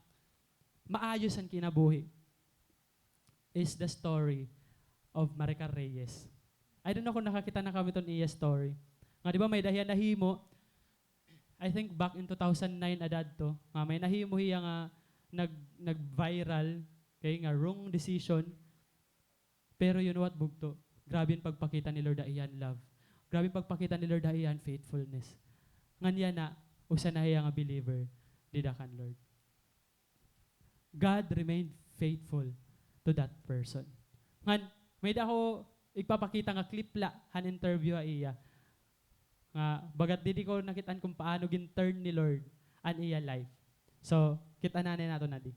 maayos an kinabuhi. Is the story of Maricar Reyes. I don't know kung nakakita na kamo hiton iya story. Nga, di ba, may-ada hiya nahimo, I think back in two thousand nine ada adto, nga may nahimo hiya nga nag-, nag-viral, okay, nga wrong decision. Pero you know what, bugto? Grabe an pagpakita ni Lord ha iya love. Grabe an pagpakita ni Lord ha iya faithfulness. Ngan yana, usa na hiya nga believer dida kan Lord. God remained faithful to that person. Ngan, may-ada ako igpapakita nga clip la han interview ha iya. Nga, bagat didi ko nakit-an kung paano gin-turn ni Lord an iya life. So, kit-an anay naton adi.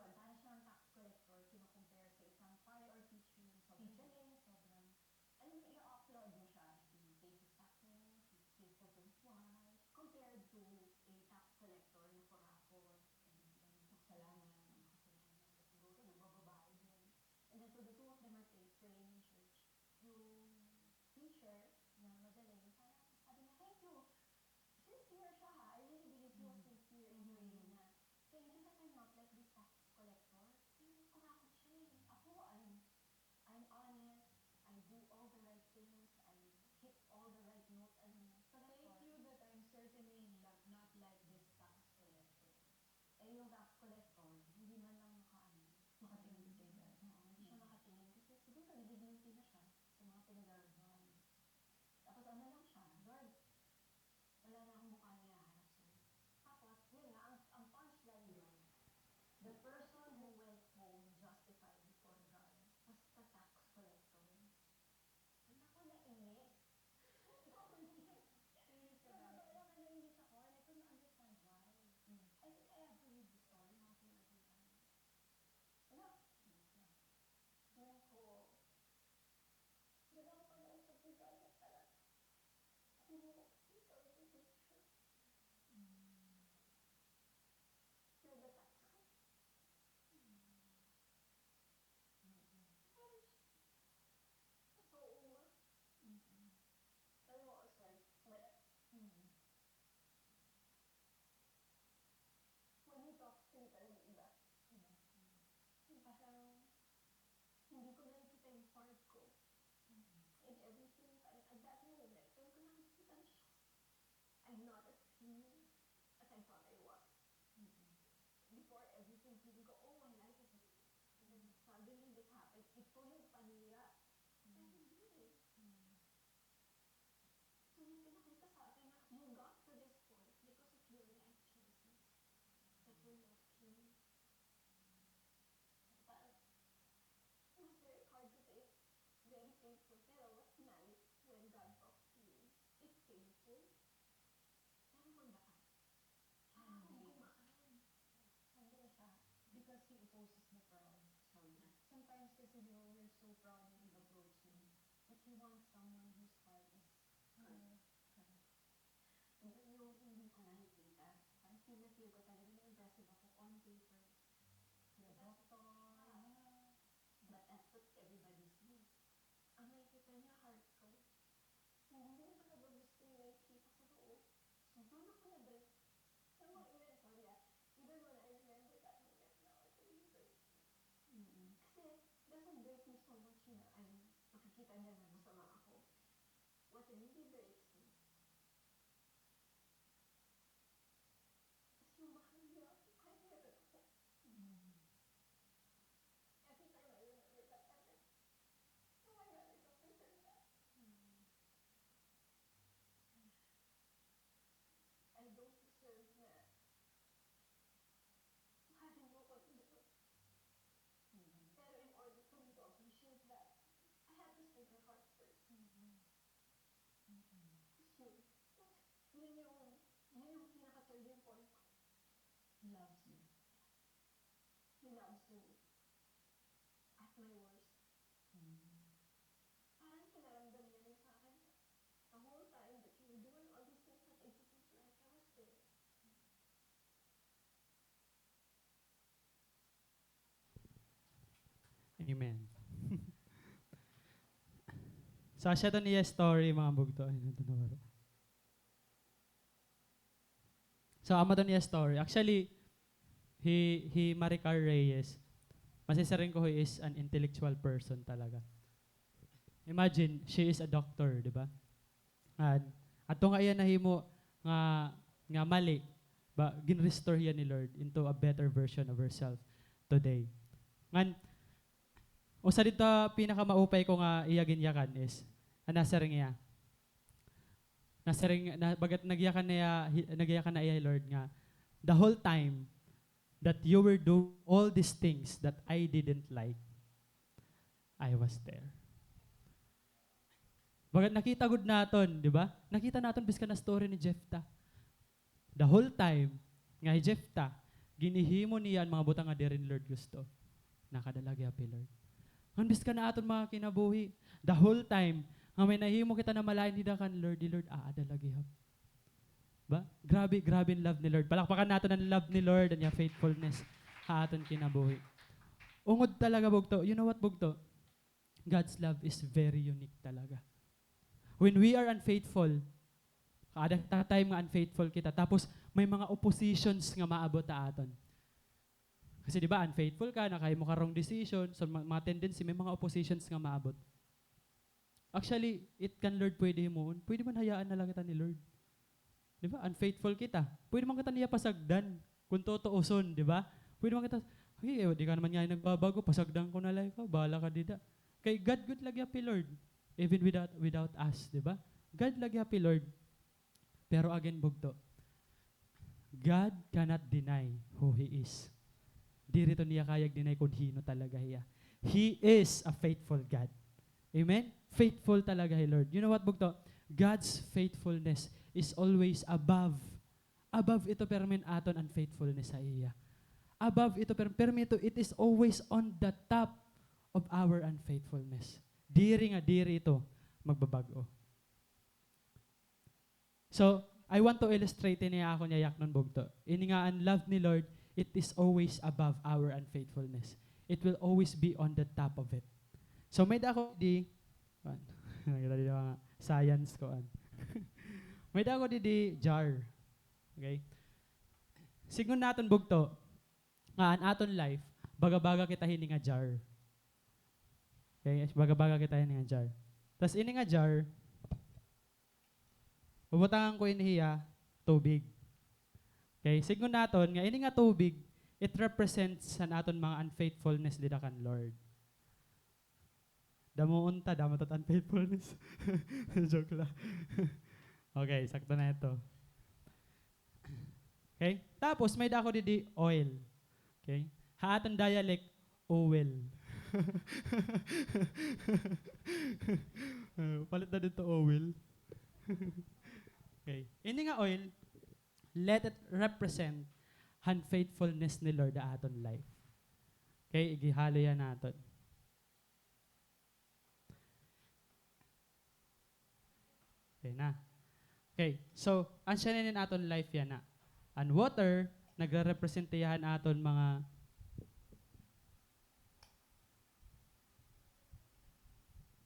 Para siyang tax collector, kung ma-compare sa isang pare or teacher na sobrang galing, sobrang, alam mo, i-applaud mo siya. He pays his taxes, he pays his wife, compared to a tax collector na kurakot, and then makasalanan, makasalanan, tapos siguro nagbababae din. And then, so the two of them are playing, praying in church. Yung teacher na magaling, parang sabi niya, "Thank you. Sincere siya, ha. I really believe he was sincere in praying na, thank you that I'm not like this tax collector." Kasi kurakot siya, eh. Ako, I'm, I'm honest. I do all the right things. I hit all the right notes. Ano, so thank you that I'm certainly not, not like this tax collector. Eh, yung tax collector, hindi man lang makaano, makatingin kay God. Oo, hindi siya makatingin kasi siguro nagigilty na siya sa mga pinagagawa niya. Tapos ano lang siya, "Lord, wala na akong mukha na ihaharap sa'yo." Tapos, yun nga, ang, ang punchline yun, the person who went home justified before God was the tax collector. Anak ko, nainis. Sa totoo lang, nainis ako, and I couldn't understand why. I think I have to read the story, mga pinagkita niya. Wala. Doon ko, doon ako pala sa pagkakala. Siguro, ikaw yung picture. You're the tax collector. Tapos, oo nga. Alam mo, sir, but when he talks to me talaga iba. Yung parang, hindi ko nakikita yung part ko. And everything, parang, at that moment, parang ko nakikita na siya. I'm not as clean as I thought I was. Before everything, feeling ko, "Oh, my life is okay." And then suddenly this happened. Ito yung panira. Pero hindi eh. So, may pinakita sa akin na you got to this point because of your life choices that were not clean. Parang, it was very hard to take, very painful. Pero what's nice when God talks to you, it's painful. Pero magdakal. Kailangan mong gumaan. Nandun na siya. Because he opposes the proud. Sobra. Sometimes kasi, di ba, we're so proud when we approach him. But he wants someone whose heart is good. Correct. Yun yung hindi ko nakikita. Parang feel na feel ko talaga na impressive ako on paper. You're a doctor, yeah. But that's what everybody sees. Ang nakikita niya, heart ko. Hindi niya talaga gusto yung nakikita sa loob. Doon ako na-break. Alam mo, even, sorry ah, even when I remember that moment now, it really breaks me. Kasi, it doesn't break me so much na, ano, nakikita niya na masama ako. What really breaks me is yung mahal niya ako kahit meron ako. Every time I remember that, I'm like, "Oh my God, I don't deserve that." I don't deserve na mahalin mo ako ng gano'n. Pero in order for me to appreciate that, I have to save my heart first. Tapos yun. Tapos yun yung, yun yung pinaka-turning point ko. He loves you. He loves me at my worst. Parang pinaramdam niya rin sa akin na the whole time that you were doing all these things that I didn't like, I was there. Amen. So, asya iton iya story, mga bugto. Ay, ito na wala. So, amo iton iya story. Actually, hi, hi Maricar Reyes, masisiring ko, he is an intellectual person talaga. Imagine, she is a doctor, di ba? An, adto nga iya nahimo nga, nga mali, ba, gin-restore hiya ni Lord into a better version of herself today. Ngan, usa didto ha pinakamaupay ko nga iya ginyakan is, an nasiring hiya. Nasiring, na, bagat nagyakan na hiya, hi-, nagyakan na hiya hi Lord nga, "The whole time that you were doing all these things that I didn't like, I was there." Bagat nakita gud naton, di ba? Nakita naton biskan ha story ni Jephthah. The whole time nga hi Jephthah, Ginhihimo niya an mga butang nga diri ni Lord gusto. Nakada la gihap hi Lord. Ngan bisan ha aton mga kinabuhi, the whole time nga may nahimo kita na malain dida kan Lord, hi Lord aada la gihap. Ba? Grabe, grabe an love ni Lord. Palakpakan naton an love ni Lord, an iya faithfulness ha aton kinabuhi. Ungod talaga, bugto. You know what, bugto? God's love is very unique talaga. When we are unfaithful, ada ta time nga unfaithful kita, tapos may mga oppositions nga maabot ha aton. Kasi, di ba, unfaithful ka, nakahimo ka wrong decision, so, ma-, mga tendency, may mga oppositions nga maabot. Actually, it can Lord pwede himuon. Pwede man hayaan na la kita ni Lord. Di ba? Unfaithful kita. Pwede man kita niya pasagdan. Kung tutuuson, di ba? Pwede man kita, "Ay, eh, di ka naman nga nagbabag-o, pasagdan ko na la ikaw, bahala ka dida." Kay God gud la gihap hi Lord. Even without, without us, di ba? God la gihap hi Lord. Pero again, bugto, God cannot deny who He is. Diri ito niya kaya ig-deny kon hin-o talaga hiya. He is a faithful God. Amen? Faithful talaga hi Lord. You know what, bugto? God's faithfulness is always above. Above ito permi an aton unfaithfulness ha iya. Above ito per-, permi ito, it is always on the top of our unfaithfulness. Diri nga diri ito magbabag-o. So, I want to illustrate ini ha akon yayaknon, bugto. Ini nga an love ni Lord, it is always above our unfaithfulness. It will always be on the top of it. So, may-ada ako di, kuan. Nakita niyo nga, science ko, an. May-ada ako di, di jar. Okay? Sidngon naton, bugto, nga an aton life, baga-baga kita hini nga jar. Okay? Baga-baga kita hini nga jar. Tas ini nga jar, bubutangan ko ini hiya tubig. Okay? Sidngon naton nga ini nga tubig, it represents an aton mga unfaithfulness dida kan Lord. Damo unta, damo ta it unfaithfulness. Joke la. Okay, sakto na ito. Okay? Tapos, may-ada ako didi oil. Okay? Ha aton dialect, uwil. Uh, palit na didto, uwil. Okay. Ini nga oil, let it represent han faithfulness ni Lord ha aton life. Okay? Igihalo hiya naton. Okay na. Okay, so, an siya na ini an aton life yana. An water, nagre-represent hiya han aton mga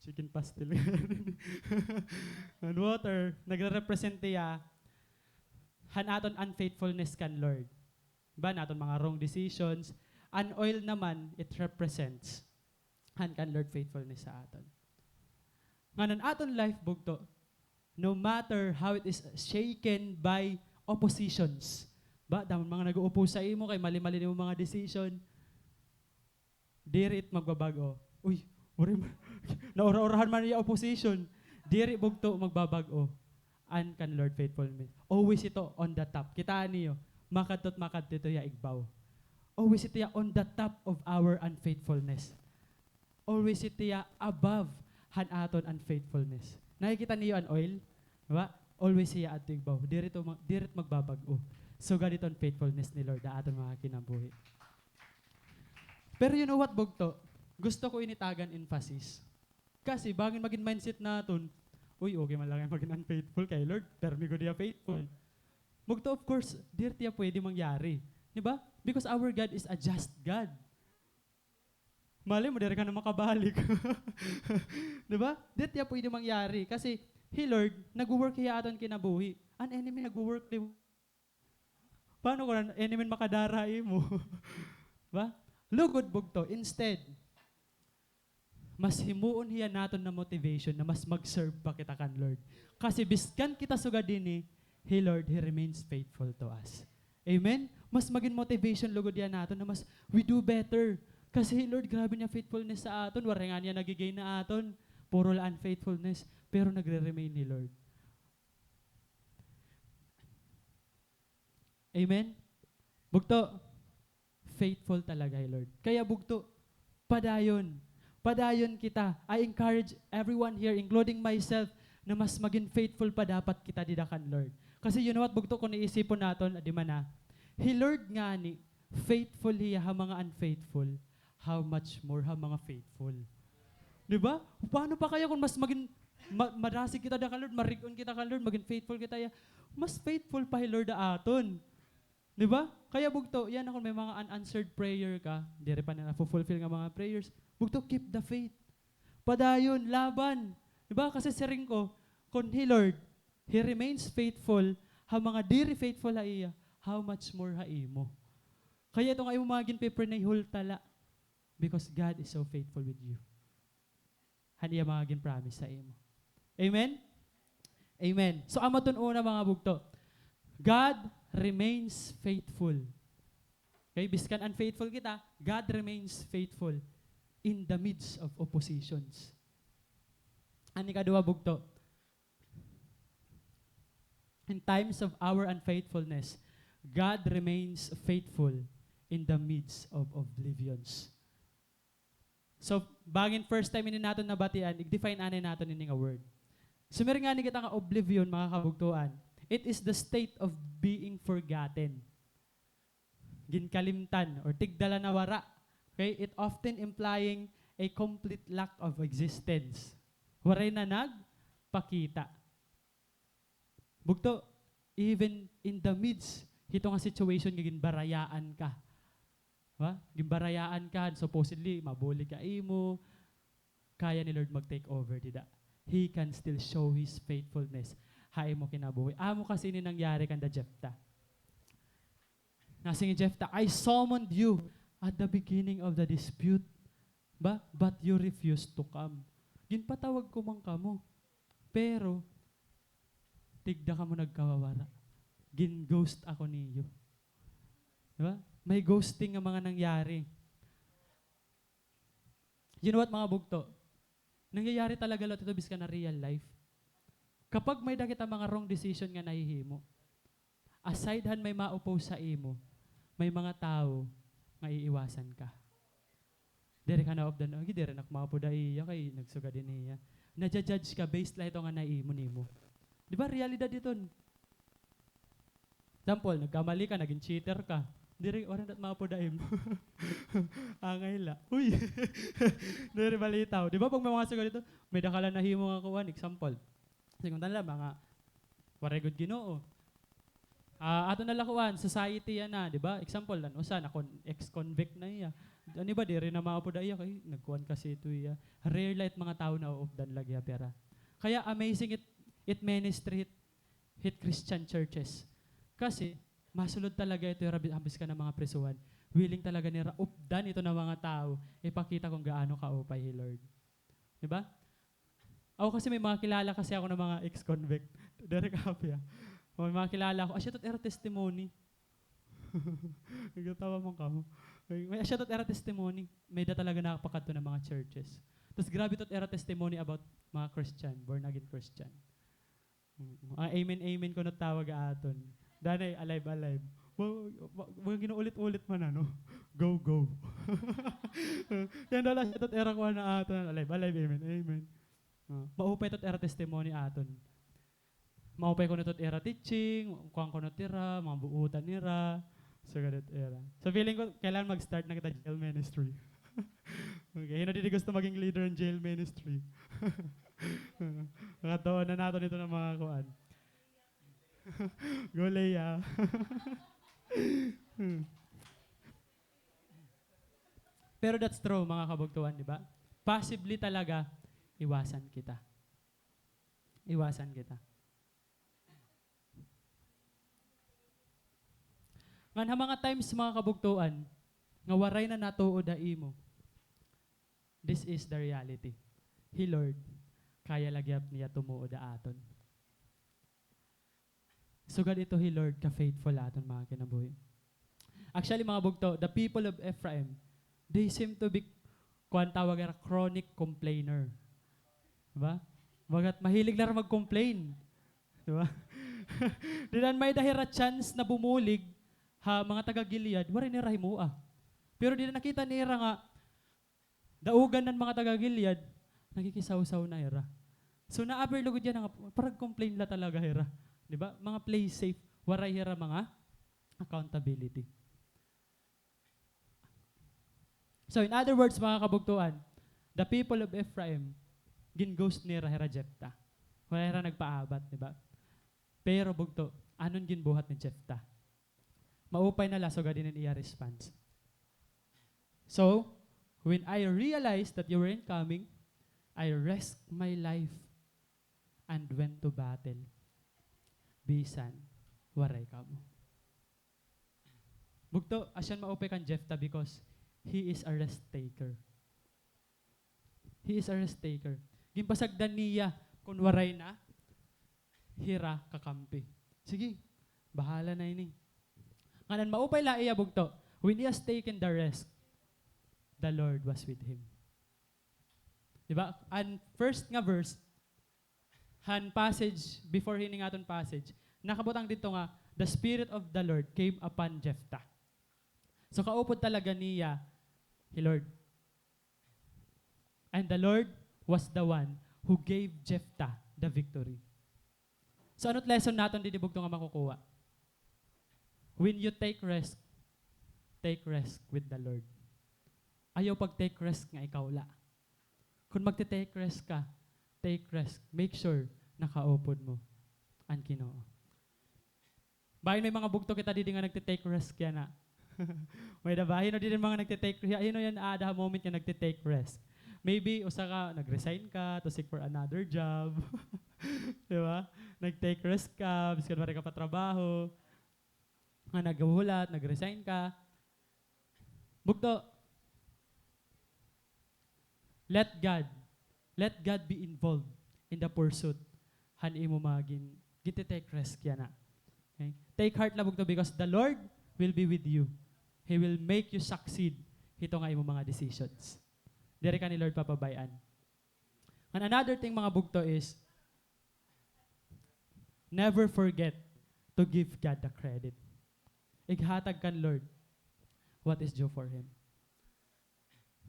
chicken pastil. An water, nagre-represent hiya han aton unfaithfulness kan Lord. Ba, an aton mga wrong decisions. An oil naman, it represents han kan Lord faithfulness ha aton. Ngan an aton life, bugto, no matter how it is shaken by oppositions. Ba, damo mga nag-o-oppose sa imo kay mali-mali nimo mga decision. Diri it magbabag-o. Uy, uri ma-, naura-urahan man iya opposition. Diri bugto magbabag-o an kan Lord faithfulness. Always ito on the top. Kitaa niyo, makadto it makadto ito hiya igbaw. Always ito hiya on the top of our unfaithfulness. Always ito hiya above han aton unfaithfulness. Nakikita niyo an oil? Di ba? Always hiya adto igbaw. Diri ito ma-, diri it magbabag-o. Sugad ito an faithfulness ni Lord ha aton mga kinabuhi. Pero you know what, bugto? Gusto ko ini tagan emphasis. Kasi bangin magin mindset naton, "Uy, okay man la kay magin unfaithful kay Lord, permi gud hiya faithful." Bugto, of course, diri hiya pwede mangyari. Di ba? Because our God is a just God. Malay mo, diri ka na makabalik. Di ba? Diri hiya pwede mangyari. Kasi, hi Lord, nagwo-work hiya ha aton kinabuhi. An enemy nagwo-work, di ba? Paano kon an enemy an makadara ha imo? Ba? Lugod, bugto. Instead, mas himuon hiya naton na motivation na mas mag-serve pa kita kan Lord. Kasi biskan kita sugad hini, hi Lord, He remains faithful to us. Amen? Mas magin motivation lugod hiya naton na mas we do better. Kasi hi Lord, grabe niya faithfulness sa aton. Waray ngani hiya nagi-gain ha aton. Puro la unfaithfulness. Pero nagre-remain hi Lord. Amen? Bugto, faithful talaga hi Lord. Kaya bugto, padayon. Padayon kita. I encourage everyone here, including myself, na mas magin faithful pa dapat kita dida kan Lord. Kasi you know what, bugto, kon iisipon naton, di man na, hi Lord ngani, faithful hiya ha mga unfaithful, how much more ha mga faithful. Di ba? Paano pa kaya kung mas magin, ma-, madasig kita da kan Lord, marig-on kita kan Lord, magin faithful kita hiya. Mas faithful pa hi Lord ha aton. Di ba? Kaya bugto, yana kon may mga unanswered prayer ka, diri pa na nafulfill nga mga prayers, bugto, keep the faith. Padayon, laban. Di ba? Kasi siring ko, kon hi Lord, He remains faithful ha mga diri faithful ha iya, how much more ha imo? Kaya ito nga imo mga ginpe-pray na hulta la, because God is so faithful with you. Han iya mga gin-promise sa imo. Amen? Amen. So, amo ton una, mga bugto. God remains faithful. Okay? Biskan unfaithful kita, God remains faithful in the midst of oppositions. An ikaduha, bugto. In times of our unfaithfulness, God remains faithful in the midst of oblivions. So, bangin first time ini naton nabatian, ig-define anay naton ini nga word. Sumiring ngani kita nga oblivion, mga kabugtoan. It is the state of being forgotten. Ginkalimtan or tigda la nawara. Okay? It often implying a complete lack of existence. Waray na nagpakita. Bugto, even in the midst hito nga situation nga ginbarayaan ka. Ha? Ginbarayaan ka, supposedly, mabulig ka imo, kaya ni Lord mag-take over dida. He can still show His faithfulness ha imo kinabuhi. Amo kasi ini nangyari kanda Jefta. Nasiring hi Jefta, "I summoned you at the beginning of the dispute, ba, but you refused to come." Ginpatawag ko man kamo, pero tigda kamo nagkawawara. Gin-ghost ako niyo. Di ba? May ghosting nga mga nangyari. You know what, mga bugto? Nangyayari talaga liwat ito biskan ha real life. Kapag may-ada kita mga wrong decision nga nahihimo, aside han may ma-oppose sa imo, may mga tawo nga iiwasan ka. Diri ka na updan, "Ay, diri na ako maupod ha iya kay nagsugad ini hiya." Nadja-judge ka based la ito nga nahimo nimo. Di ba, realidad iton? Example, nagkamali ka, naging cheater ka. Diri, waray na it maupod ha imo. Angay la. Uy! Diri balitaw. Di ba, pag may mga sugad ito, may-ada ka la nahimo nga kuan, example. Sige, kunta na la, mga waray gud Ginoo. Ah, ato na la kuan, society yana, di ba? Example, an usa, nakon-, ex-convict na hiya. An iba, diri na maupod ha iya, kay nagkuan kasi ito hiya. Rare la it mga tawo na uupdan la gihap hira. Kaya amazing it, it ministry, it hit Christian churches. Kasi, masulod talaga ito hira bi-, ha biskan han mga prisuhan. Willing talaga nira updan ito nga mga tawo, ipakita kon gaano kaupay hi Lord. Di ba? Ako kasi may mga kilala kasi ako nga mga ex-convict. Diri ka happy, ah. May mga kilala ako. Asya, ito it ira testimony. Nagtatawa man kamo. May, may asya, ito it ira testimony. May-ada talaga nakapakadto nga mga churches. Tas grabe ito it ira testimony about mga Christian, born again Christian. Mm, ah, amen, amen kuno tawag ha aton. Danay, alive, alive. Wa-, wa-, wa-, ginaulit-ulit man, ano? Go, go. Kay daw la asya, ito it ira kuan ha aton. Alive, alive, amen, amen. Ah, maupay ito it ira testimony ha aton. Maupay kuno ito it ira teaching, kuan kuno it ira, mga buotan nira. Sugad it ira. So, feeling ko, kailangan mag-start na kita jail ministry. Okay, hin-o didi gusto maging leader hin jail ministry? Makatuon na naton ito nga mga kuan. Go, Leah. Pero that's true, mga kabugtoan, di ba? Possibly talaga, iwasan kita. Iwasan kita. Ngan ha mga times, mga kabugtoan, nga waray na natuod ha imo, this is the reality. Hi Lord, kaya la gihap niya tumuod ha aton. Sugad ito hi Lord ka-faithful ha aton mga kinabuhi. Actually, mga bugto, the people of Ephraim, they seem to be, kuan tawag hira, chronic complainer. Di ba? Bagat mahilig la hira mag-complain. Di ba? Dida an may-ada hira chance na bumulig ha mga taga-Gilead, waray nira himoa. Pero dida nakita nira nga daugan na an mga taga-Gilead, nakikisawsaw na hira. So, na-appear lugod yana nga parag-complain la talaga hira. Di ba? Mga play safe, waray hira mga accountability. So, in other words, mga kabugtoan, the people of Ephraim, gin-ghost nira hira Jephthah. Wala hira nagpaabat, di ba? Pero bugto, ano an ginbuhat ni Jephthah? Maupay na la, sugad ini an iya response. So, when I realized that you weren't coming, I risked my life and went to battle. Bisan waray kamo. Bugto, asya an maupay kan Jephthah because he is a risk taker. He is a risk taker. Ginpasagdan niya kon waray na hira kakampi. Sige, bahala na ini. Ngan an maupay la iya bugto, when he has taken the risk, the Lord was with him. Di ba? An first nga verse, han passage, before hini nga aton passage, nakabutang didto nga, "The Spirit of the Lord came upon Jephthah." So, kaupod talaga niya hi Lord. And the Lord was the one who gave Jephthah the victory. So, ano't lesson naton didi bugto nga makukuha? When you take risk, take risk with the Lord. Ayaw pag-take risk nga ikaw la. Kon magte-take risk ka, take risk. Make sure nakaupod mo an Ginoo. Bangin may mga bugto kita didi nga nagte-take risk yana. May-ada ba? Hin-o didi mga nagte-take risk? Hin-o yana aada ha moment nga nagte-take risk? Maybe, usa ka, nag-resign ka to seek for another job. Di ba? Nag-take risk ka, biskan waray ka pa trabaho. Nga naghuhulat, nag-resign ka. Bugto. Let God, let God be involved in the pursuit han imo mga gin-, ginte-take risk yana. Okay? Take heart la bugto because the Lord will be with you. He will make you succeed hito nga imo mga decisions. Diri ka ni Lord papabay-an. And another thing, mga bugto, is never forget to give God the credit. Ighatag kan Lord what is due for Him.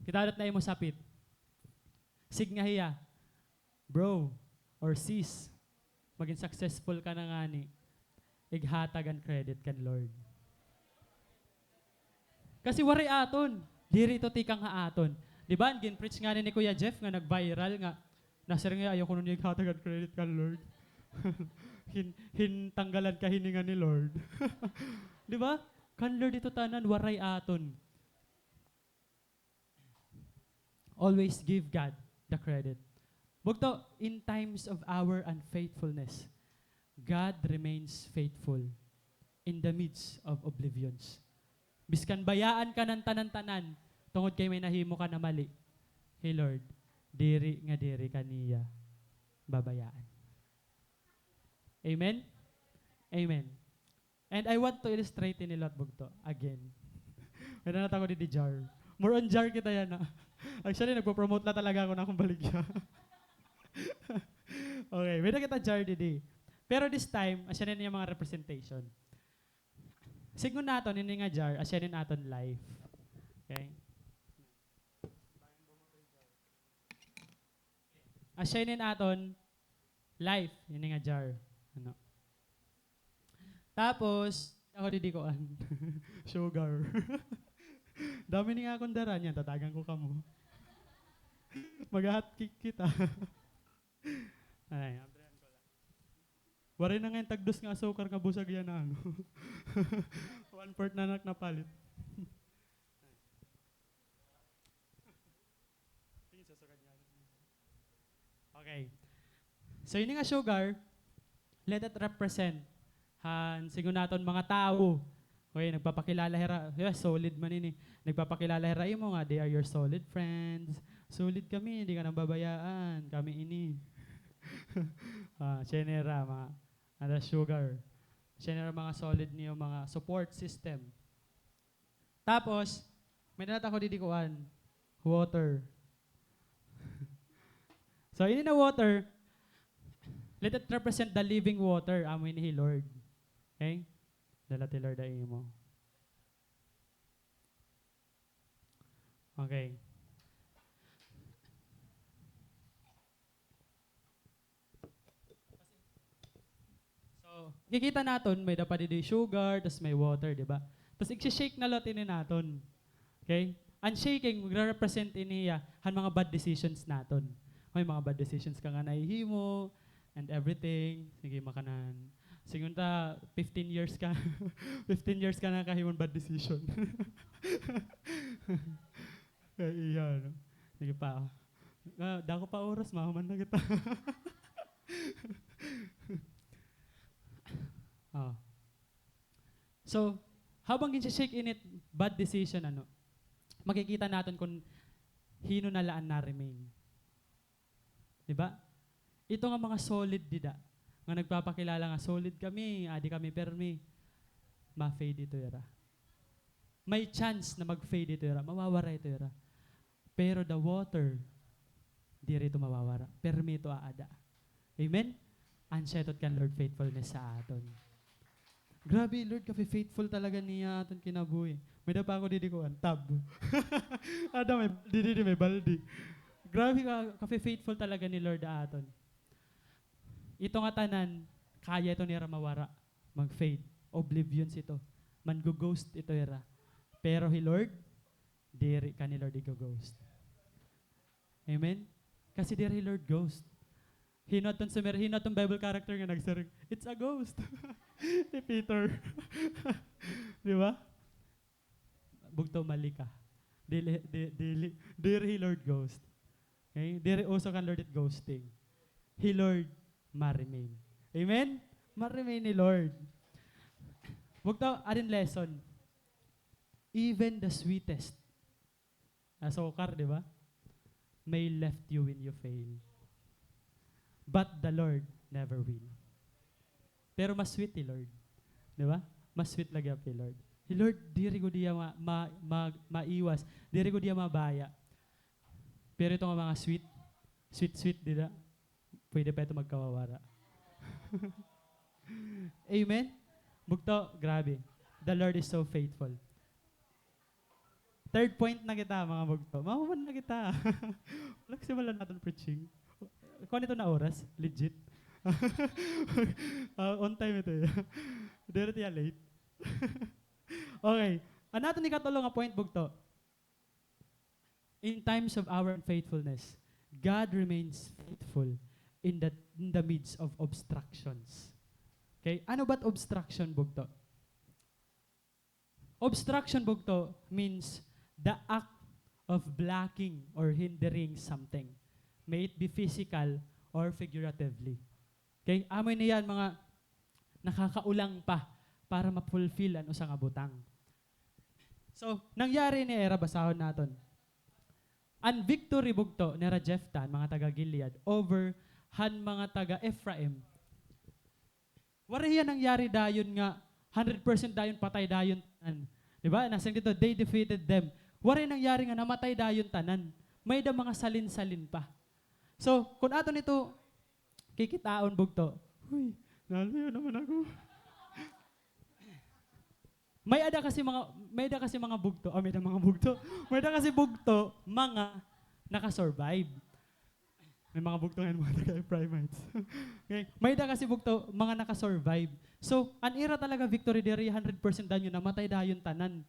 Kita dat na imo sapit. Signga hiya, "Bro or sis, magin successful ka na ngani. Ighatag an credit kan Lord." Kasi waray aton. Diri ito tikang ha aton. Di ba, an gin-preach ngani ni Kuya Jeff nga nag-viral nga, nasiring hiya, "Ayaw kuno niyo ighatag an credit kan Lord." Hin-, hintanggalan ka hininga ni Lord. Di ba? Kan Lord ito tanan, waray aton. Always give God the credit. Bugto, in times of our unfaithfulness, God remains faithful in the midst of oblivions. Biskan bayaan ka han tanan-tanan, tungod kay may nahimo ka na mali, hi Lord, diri nga diri ka niya babayaan. Amen? Amen. And I want to illustrate ini liwat bugto again. May-ada na ako didi jar. More on jar kita yana. Actually, nagpo-promote la talaga ako han akon baligya. Okay, may-ada kita jar didi. Pero this time, asya ini an iya mga representation. Sidngon naton ini nga jar, asya ini an aton life. Okay? Asya ini an aton life, ini nga jar. Ano? Tapos, ako didi kuan. Sugar. Damo ini nga akon dara niyan, tatagan ko kamo. Mag-hot cake kita. Ay, abrihan ko la. Waray na ngay-an tagdos nga asukar nga busag yana, ano. One-fourth na nak napalit. Okay. So, ini nga sugar, let it represent han sidngon naton mga tawo. Okay, nagpapakilala hira, yeah, solid man ini. Nagpapakilala hira imo nga they are your solid friends. Solid kami, di ka nambabayaan. Kami ini. Ah, asya ini hira, mga, ano, sugar. Asya ini hira mga solid niyo, mga support system. Tapos, may-ada na ako didi kuan, water. So, ini na water, let it represent the living water. Amo ini hi Lord. Okay? Dala ti Lord ha imo. Okay. So, kikita naton, may-ada pa didi sugar, tas may water, di ba? Tas igsi-shake na liwat ini naton. Okay? An shaking, magre-represent ini hiya han mga bad decisions naton. May mga bad decisions ka nga nahihimo, and everything. Sige, makanan. Siring unta, fifteen years ka. Fifteen years ka nakahimo hin bad decision. Kay iya, no? Sige pa. Ah, dako pa oras, mahuman na kita. Oh. So, habang ginsi-shake ini it bad decision, ano, makikita naton kon hin-o na la an na-remain. Di ba? Ito nga mga solid dida, nga nagpapakilala nga solid kami, adi kami permi, ma-fade ito ira. May chance na mag-fade ito ira, mawawara ito ira. Pero the water, diri ito mawawara. Permi ito aada. Amen? Asya ito kan Lord faithfulness sa aton. Grabe, Lord, kafi-faithful talaga niya aton kinabuhi. May-ada pa ako didi kuan, tab. Ada may baldi didi, may baldi. Grabe ka, kafi-faithful talaga ni Lord aton. Ito nga tanan, kaya ito nira mawara, mag-fade, oblivion sa ito. Manggo-ghost ito ira. Pero hi Lord, diri ka ni Lord igo-ghost. Amen? Kasi diri hi Lord ghost. Hin-o adton sumer-, hin-o adton Bible character nga nagsiring, "It's a ghost." Hi Peter. Di ba? Bugto, mali ka. Dili, di-, dili, diri hi Lord ghost. Okay? Diri uso kan Lord it ghosting. Hi Lord ma-remain. Amen? Ma-remain hi Lord. Bugto, arin lesson. Even the sweetest asukar, di ba? May left you when you fail. But the Lord never will. Pero mas sweet hi Lord. Di ba? Mas sweet la gihap hi Lord. Hi Lord, diri gud hiya ma-, ma-, ma-, maiwas. Diri gud hiya mabaya. Pero ito nga mga sweet, sweet, sweet dida, pwede pa ito magkawawara. Amen? Bugto, grabe. The Lord is so faithful. Third point na kita, mga bugto. Mahuman na kita. Wala kasi wala natin preaching. Kuan ito na oras? Legit? Ah, on time ito, eh. Diri tiya late. Okay. An aton ikatulo nga point, bugto. In times of our unfaithfulness, God remains faithful in the, in the midst of obstructions. Okay? Ano ba it obstruction, bugto? Obstruction, bugto, means the act of blocking or hindering something, may it be physical or figuratively. Okay? Amo ini an mga nakakaulang pa para ma-fulfill an usa nga butang. So, nangyari ini ira, basahon naton. An victory, bugto, nira Jephthah, an mga taga Gilead, over han mga taga Ephraim. Waray hiya nangyari dayon nga hundred percent dayon patay dayon tanan. Di ba? Nasiring didto, they defeated them. Waray nangyari nga namatay dayon tanan. May-ada mga salin-salin pa. So, kon aton ito kikitaon, bugto, "Huy, naluya naman ako." May-ada kasi mga, may-ada kasi mga bugto, ah, may-ada mga bugto. May-ada kasi bugto, mga naka-survive. May mga bugto ngayon, mga taga-Ephraimites. Okay? May-ada kasi bugto, mga naka-survive. So, an ira talaga victory diri, hundred percent dayon, namatay dayon tanan.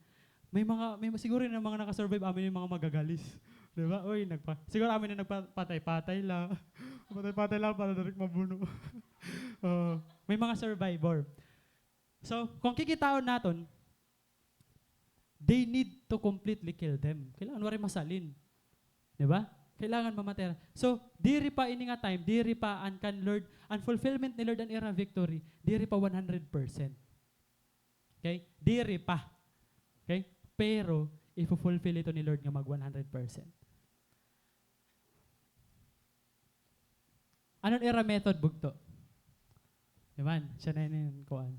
May mga, may siguro nga mga naka-survive, amo ini mga magagalis. Di ba? Uy, nagpa-, siguro amo ini nagpatay-patay la. Patay-patay la para diri mabuno. Oo. May mga survivor. So, kon kikitaon naton, they need to completely kill them. Kailangan waray masalin. Di ba? Kailangan mamatay hira. So, diri pa ini nga time, diri pa an kan Lord, an fulfillment ni Lord, an ira victory, diri pa one hundred percent. Okay? Diri pa. Okay? Pero, ifo-fulfill ito ni Lord nga mag one hundred percent. Ano an ira method, bugto? Di man, asya na ini an kuan.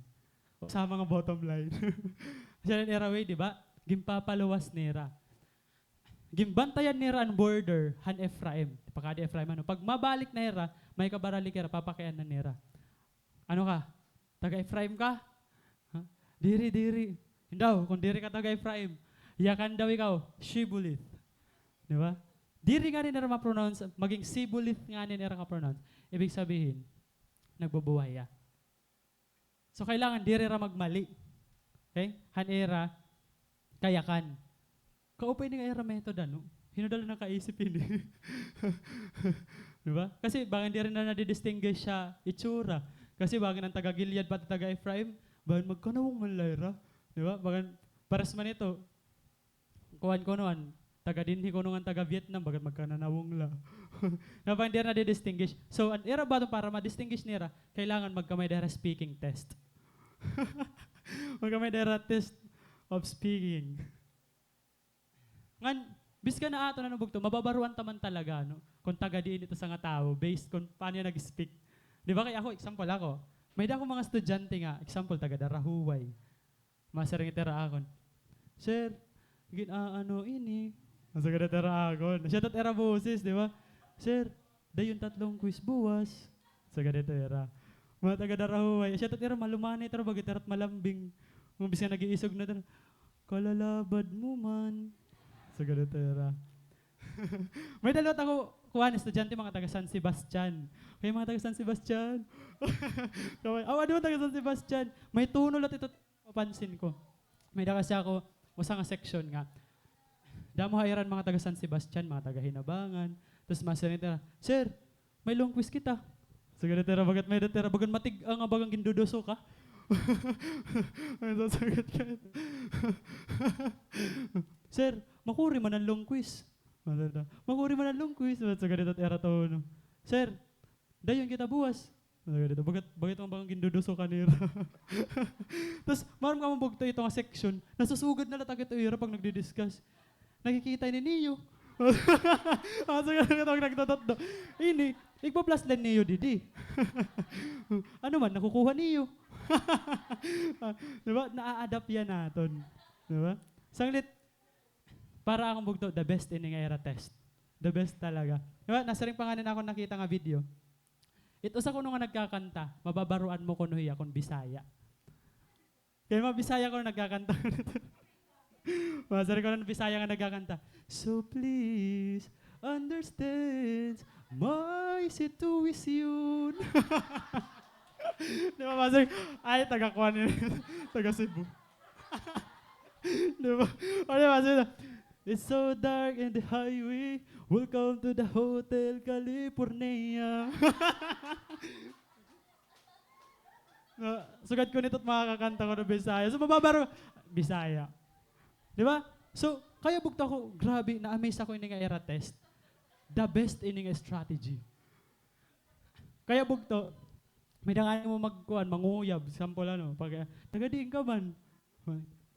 Sa mga bottom line. Asya na an ira way, di ba? Ginpapaluwas nira. Ginbantayan nira an border han Ephraim. Pakadi Ephraim, ano? Pag mabalik na hira, may kabaralik hira, papakianhan nira. Ano ka? Taga-Ephraim ka? Ha? Diri, diri. Hindaw, kon diri ka taga-Ephraim, yakan daw ikaw, shibboleth. Di ba? Diri ngani nira ma-pronounce, maging shibboleth ngani nira ka-pronounce. Ibig sabihin, nagbubuhay hiya. So, kailangan diri hira magmali. Okay? Han ira kayakan. Kaupay ini nga ira method, ano? Hin-o dala nakaisip ini? Di ba? Kasi bangin diri na nadi-distinguish ha itsura. Kasi bangin an taga Gilead pati taga Ephraim, bangin magkanawong man la ira. Di ba? Bangin pares man ito. Kuan kuno an taga dinhi kuno ngan taga Vietnam, bangin magkananawong la. Na bangin diri nadi-distinguish. So, an ira baton para ma-distinguish nira, kailangan magkamay-ada hira speaking test. Magkamay-ada hira test of speaking. Ngan, biskan na aton, ano, bugto, mababaroan ta man talaga, no? Kon taga diin ito sangatawo, based kon paano hiya nag-speak. Di ba, kay ako, example ako. May-ada ako mga estudyante nga, example, taga Darahuway. Masiring ito hira akon, "Sir, gin-aano ini?" Masugad ito hira akon. Siyat-at ira boses, di ba? "Sir, dayon tatlong quiz buwas." Sugad ito hira. Mga taga Darahuway, siyat-at ira malumanay ito hira, baga ito hira malambing. Mga biskan nag-iisog na ito hira, "Kalalabad mo man." Sugad ito hira. May-ada liwat ako kuan, estudyante, mga taga San Sebastian. Kay mga taga San Sebastian. Kaway, aw, ano, taga San Sebastian. May tono liwat ito, mapansin ko. May-ada kasi ako usa nga section nga damo ha ira an mga taga San Sebastian, mga taga Hinabangan. Tapos masiring ito hira, "Sir, may long quiz kita." Sugad ito hira, baga may-ada ito hira, bagan matig-a nga bagan ginduduso ka. May sasugad ka. "Sir, makuri man an long quiz." Makuri man an long quiz. Sugad ito hira tono. "Sir, dayon kita buwas." Baga ito, baga ito nga bagan ginduduso ka nira. Tapos, maaram ka man bugto, ito nga section, nasusugad na la it ira pag nagdi-discuss. "Nakikita ini niyo?" Ah, so, ganito ang nagtatatdo. Ini, igpa-plus la niyo didi. Ano man, nakukuha niyo. Ah, di ba? Naa-adapt hiya naton. Di ba? Sanglit, para akon bugto, the best ini nga ira test. The best talaga. Di ba? Nasiring pa ngani an akon nakita nga video. It usa kuno nga nagkakanta, mababaroan mo kuno hiya kon Bisaya. Kay mga Bisaya kuno nagkakanta. Masiring kuno Bisaya nga nagkakanta, "So please understand my situation." Di ba, masiring, ay, taga kuan ini, taga Cebu. Di ba? O, di ba, sige na. "It's so dark in the highway. Welcome to the Hotel California." Na, sugad ko nito it makakanta ko na Bisaya. So, mababaro, Bisaya. Di ba? So, kaya bugto ako, grabe, na-amaze ako ini nga ira test. The best ini nga strategy. Kaya bugto, may-ada ngani mo magkuan, manguyab, example, ano, pag, ah, "Taga diin ka man?"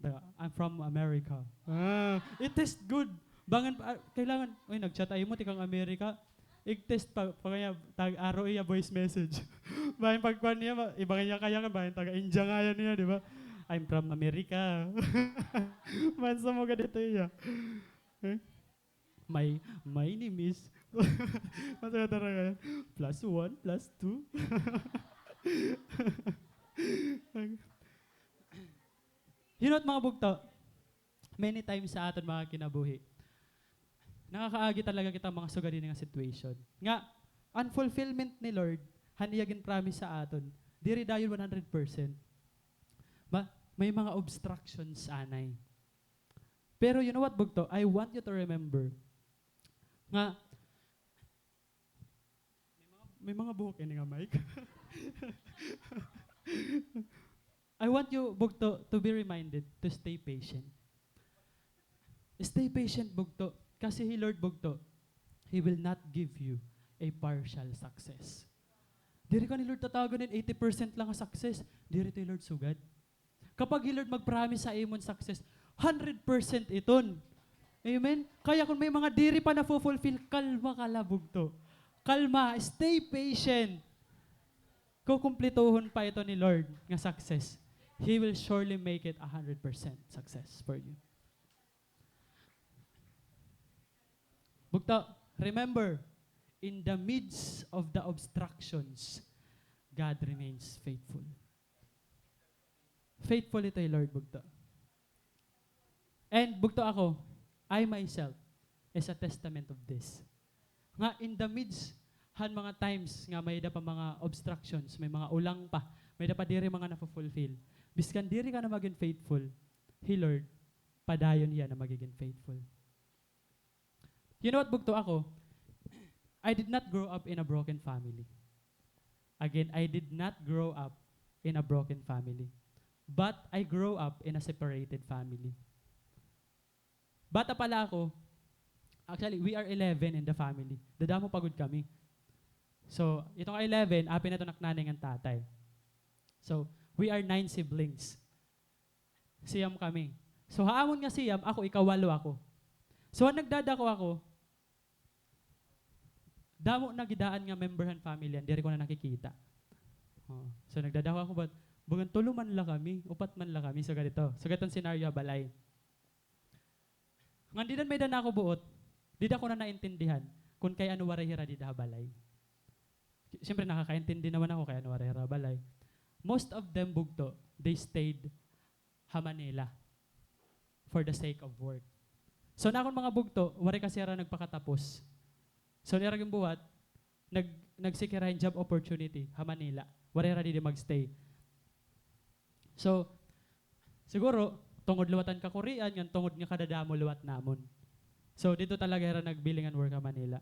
"Taga, I'm from America." Ah, i-test gud. Bangin, ah, kailangan, "Uy, nag-chat ay mo, tikang Amerika." I-test pa, pa kaya, tag-aro iya voice message. Bangin pagkuan niya, ma-, iba kaya kaya ka, bangin taga India nga yan niya, di ba? "I'm from America." Mansumugad ito iya. Eh? "My, my name is." Masaya talaga yan. Plus one, plus two. Hin-o it mga bugto, many times sa aton mga kinabuhi, nakakaagi talaga kita mga sugad hini nga situation. Nga, an fulfillment ni Lord, han iya ginpromise sa aton, diri dayon one hundred percent. Ma-, may mga obstructions anay. Pero you know what, bugto? I want you to remember nga, may mga, may mga buhok ini nga mic. I want you, bugto, to be reminded to stay patient. Stay patient, bugto. Kasi hi Lord, bugto, He will not give you a partial success. Diri ka ni Lord tatagan hin eighty percent lang nga success. Diri ito hi Lord sugad. Kapag hi Lord mag-promise sa imon success, hundred percent iton. Amen? Kaya kon may mga diri pa nafo-fulfill, kalma ka la, bugto. Kalma, stay patient. Kukumplituhon pa ito ni Lord nga success. He will surely make it a hundred percent success for you. Bugto, remember, in the midst of the obstructions, God remains faithful. Faithful ito hi Lord, bugto. And bugto ako, I myself is a testament of this. Nga in the midst han mga times nga may-ada pa mga obstructions, may mga ulang pa, may-ada pa diri mga nafo-fulfill. Biskan diri ka na magin faithful, hi Lord, padayon hiya na magigin faithful. You know what, bugto, ako, I did not grow up in a broken family. Again, I did not grow up in a broken family. But I grew up in a separated family. Bata pa la ako, actually, we are eleven in the family. Dadamo pa gud kami. So, ito nga eleven, apin na ito naknanay ngan tatay. So, we are nine siblings. Siyam kami. So, ha amon nga siyam, ako, ikawalo ako. So, han nagdadako ako, damo na gidaan nga member han family, diri ko na nakikita. Oh. So, nagdadako ako, but, bagan tulo man la kami, upat man la kami, so ganito. So, ganito an senaryo ha balay. Ngan dida may-ada na ako buot, dida ko na naintindihan kun kay ano waray hira dida ha balay. Siyempre, nakakaintindi naman ako kay ano waray hira ha balay. Most of them, bugto, they stayed ha Manila for the sake of work. So, an akon mga bugto, waray kasi hira nagpakatapos. So, an ira ginbuhat, nag-, nag-seek hira hin job opportunity ha Manila. Waray hira didi mag-stay. So, siguro, tungod liwat han kakurian, ngan tungod nga kadadamo liwat namon. So, didto talaga hira nagbiling han work ha Manila.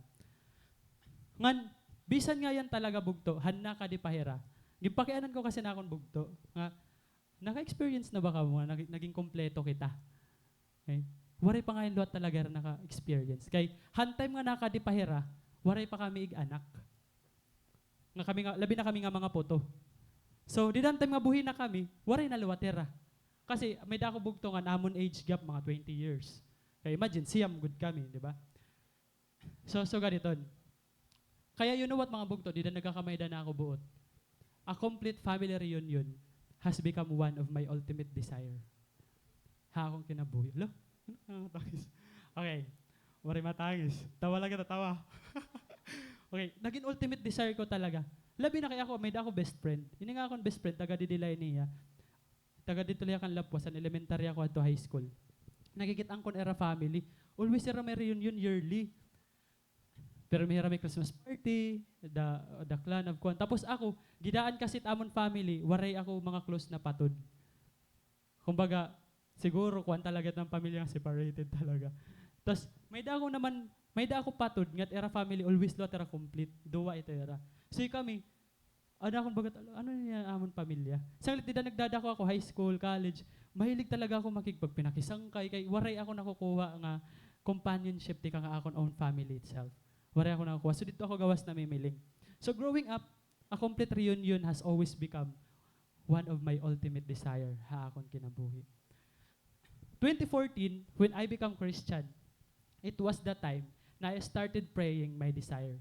Ngan, bisan nga yana talaga, bugto, han nakadi pa hira. Ginpakianan ko kasi an akon bugto, nga, naka-experience na ba kamo nga nag-, naging kompleto kita? Okay? Waray pa ngay-an liwat talaga hira naka-experience. Kay, han time nga nakadi pa hira, waray pa kami ig-anak. Nga kami nga, labi na kami nga mga puto. So, dida han time nga buhi na kami, waray na liwat hira. Kasi, may-ada ako bugto nga an amon age gap, mga twenty years. Kay, imagine, siyam gud kami, di ba? So, so ganiton. Kaya, you know what, mga bugto, dida nagkakamay-ada na ako buot. A complete family reunion has become one of my ultimate desire. Ha akon kinabuhi. Hala? Ano ka natangis? Okay. Waray matangis. Tawa la kita, tawa. Okay. Nagin ultimate desire ko talaga. Labi na kay ako, may-ada ako best friend. Ini nga akon best friend, taga didi la ini hiya. Taga didto la hiya kan Lapuas, han elementary ako hadto high school. Nakikit-an ko an ira family. Always hira may reunion yearly. Pero may hira may Christmas party, the, the clan of kuan. Tapos ako, gidaan kasi it amon family, waray ako mga close na patod. Kumbaga, siguro kuan talaga it pamilya nga separated talaga. Tas, may-ada ako naman, may-ada ako patod, nga it ira family, always liwat hira complete. Duwa ito hira. So, kami, Ano akon baga, ano niya amon pamilya? Sanglit dida nagdadako ako, high school, college, mahilig talaga ako makigpagpinakisangkay, kay waray ako nakukuha nga companionship tikang ha akon own family itself. Waray ako nakukuha. So, didto ako gawas namimiling. So, growing up, a complete reunion has always become one of my ultimate desire ha akon kinabuhi. Twenty fourteen, when I become Christian, it was the time na I started praying my desire.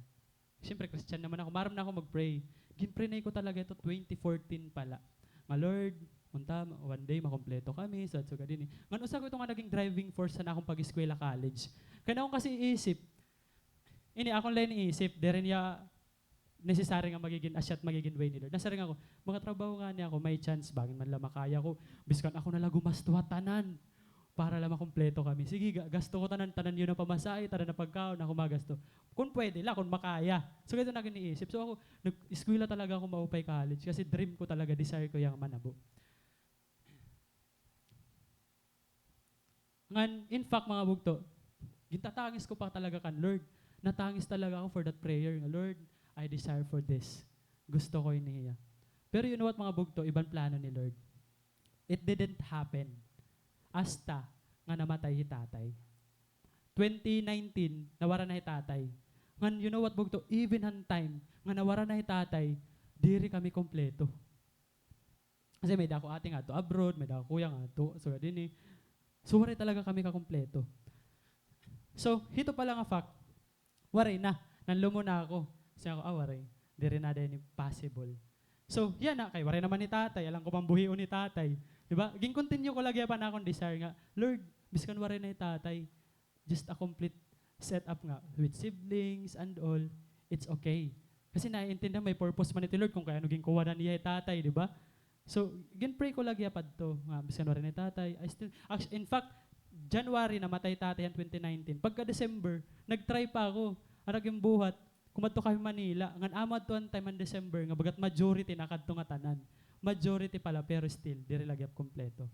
Siyempre, Christian naman ako. Maaram na ako mag-pray. Gin-pray na ko talaga ito twenty fourteen pa la. Nga, "Lord, unta, one day, makompleto kami, sa sugad ini." Ngan usa ko ito nga naging driving force sa akon pag-eskwela college. Kay an akon kasi iisip, ini, akon la ini iisip, diri niya necessary nga magigin asya it magigin way ni Lord. Nasiring ako, "Makatrabaho ngani ako, may chance, bangin man la makaya ko. Biskan ako na la gumasto ha tanan." Para la makumpleto kami. Sige, ga-, gasto ko tanan, tanan niyo na pamasahe, tanan na pagkaon, ako magasto. Kun pwede la, kun makaya. So, ganito na giniisip. So, ako, nag-eskwela talaga ako maupay college kasi dream ko talaga, desire ko yang manabo. Ngan, in fact, mga bugto, gintatangis ko pa talaga kan Lord. Natangis talaga ako for that prayer nga, "Lord, I desire for this." Gusto ko ini hiya. Pero you know what, mga bugto, iban plano ni Lord. It didn't happen. Hasta nga namatay hi tatay. Twenty nineteen, nawara na hi tatay. Ngan, you know what, bugto? Even han time nga nawara na hi tatay, diri kami kompleto. Kasi may-ada ako ate nga adto abroad, may-ada ako kuya nga adto, sugad ini. So, waray talaga kami kakompleto. So, hito pala nga fact, waray na. Nanlumo na ako. Siring ako, "Ah, waray. Diri na dayon ni possible." So, yana, kay waray naman ni tatay. Alangan ko pang buhion ni tatay. Di ba? Gin-continue ko lagi pa an akon desire nga, "Lord, biskan waray na hi tatay, just a complete setup nga with siblings and all, it's okay." Kasi naiintindihan, may purpose man ito, Lord, kung kay ano ginkuha na niya hi tatay, di ba? So, gin-pray ko lagi padto, nga, biskan waray na hi tatay, I still, actu-, in fact, January namatay tatay han twenty nineteen. Pagka December, nag-try pa ako. An ginbuhat, kumadto kami Manila. Ngan amo adto an time han December, nga bagat majority nakadto nga tanan. Majority pala, pero still, diri la gihap kompleto.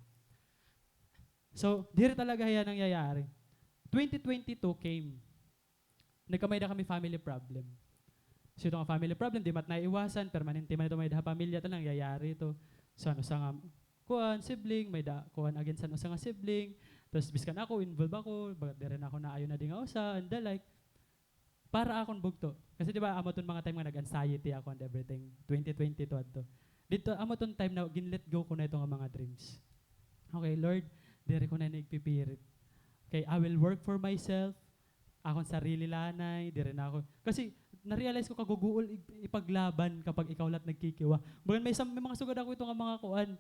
So, diri talaga hiya nangyayari. Twenty twenty-two came. Nagkamay-ada kami family problem. So, ito nga family problem, di man naiiwasan, permanente man ito may-ada ha pamilya, talaga nangyayari ito. So, ano sa nga, kuan, sibling, may-ada, kuan, against ano sa nga sibling. Tapos, biskan ako, involved ako, bagat diri na ako naayo na di nga usa, and the like. Para akon bugto. Kasi di ba, amo ton mga time nga nag-anxiety ako and everything. Twenty twenty-two adto. Dito, amo ton time na gin-let go ko na ito nga mga dreams. Okay, Lord, diri ko na ini igpipirit. Okay, I will work for myself. Akon sarili la anay, diri na ako. Kasi, na-realize ko kaguguol ig-, ipaglaban kapag ikaw la it nagkikiwa. Bagan may sam-, may mga sugad ako ito nga mga kuan.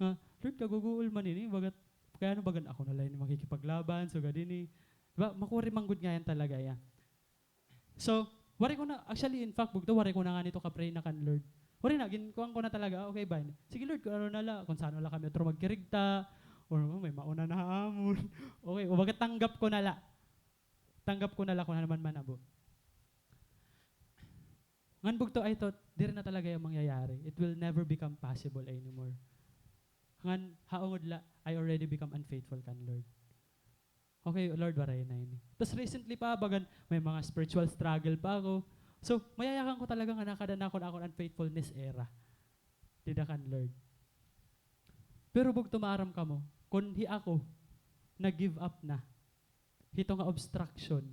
Nga, Lord, kaguguol man ini, bagat, kay ano bagan ako na la ini makikipaglaban, sugad ini. Di ba? Makuri man gud ngay-an talaga iya. So, waray ko na, actually, in fact, bugto, waray ko na ngani ito ka-pray na kan Lord. Waray na, ginkuan ko na talaga, ah, okay, fine. Sige, Lord, kon ano na la, kon san-o la kami otro magkirigta, or, oh, may mauna na ha amon. Okay, o baga tanggap ko na la. Tanggap ko na la kon ano man manabo. Ngan bugto, I thought, diri na talaga iya mangyayari. It will never become possible anymore. Ngan, ha ungod la, I already become unfaithful kan Lord. Okay, Lord, waray na ini. Tas recently pa, bagan, may mga spiritual struggle pa ako. So, mayayakan ko talaga nga nakada na ako na akon unfaithfulness era dida kan Lord. Pero bugto, maaram kamo, kon hi ako, nag-give up na hito nga obstruction.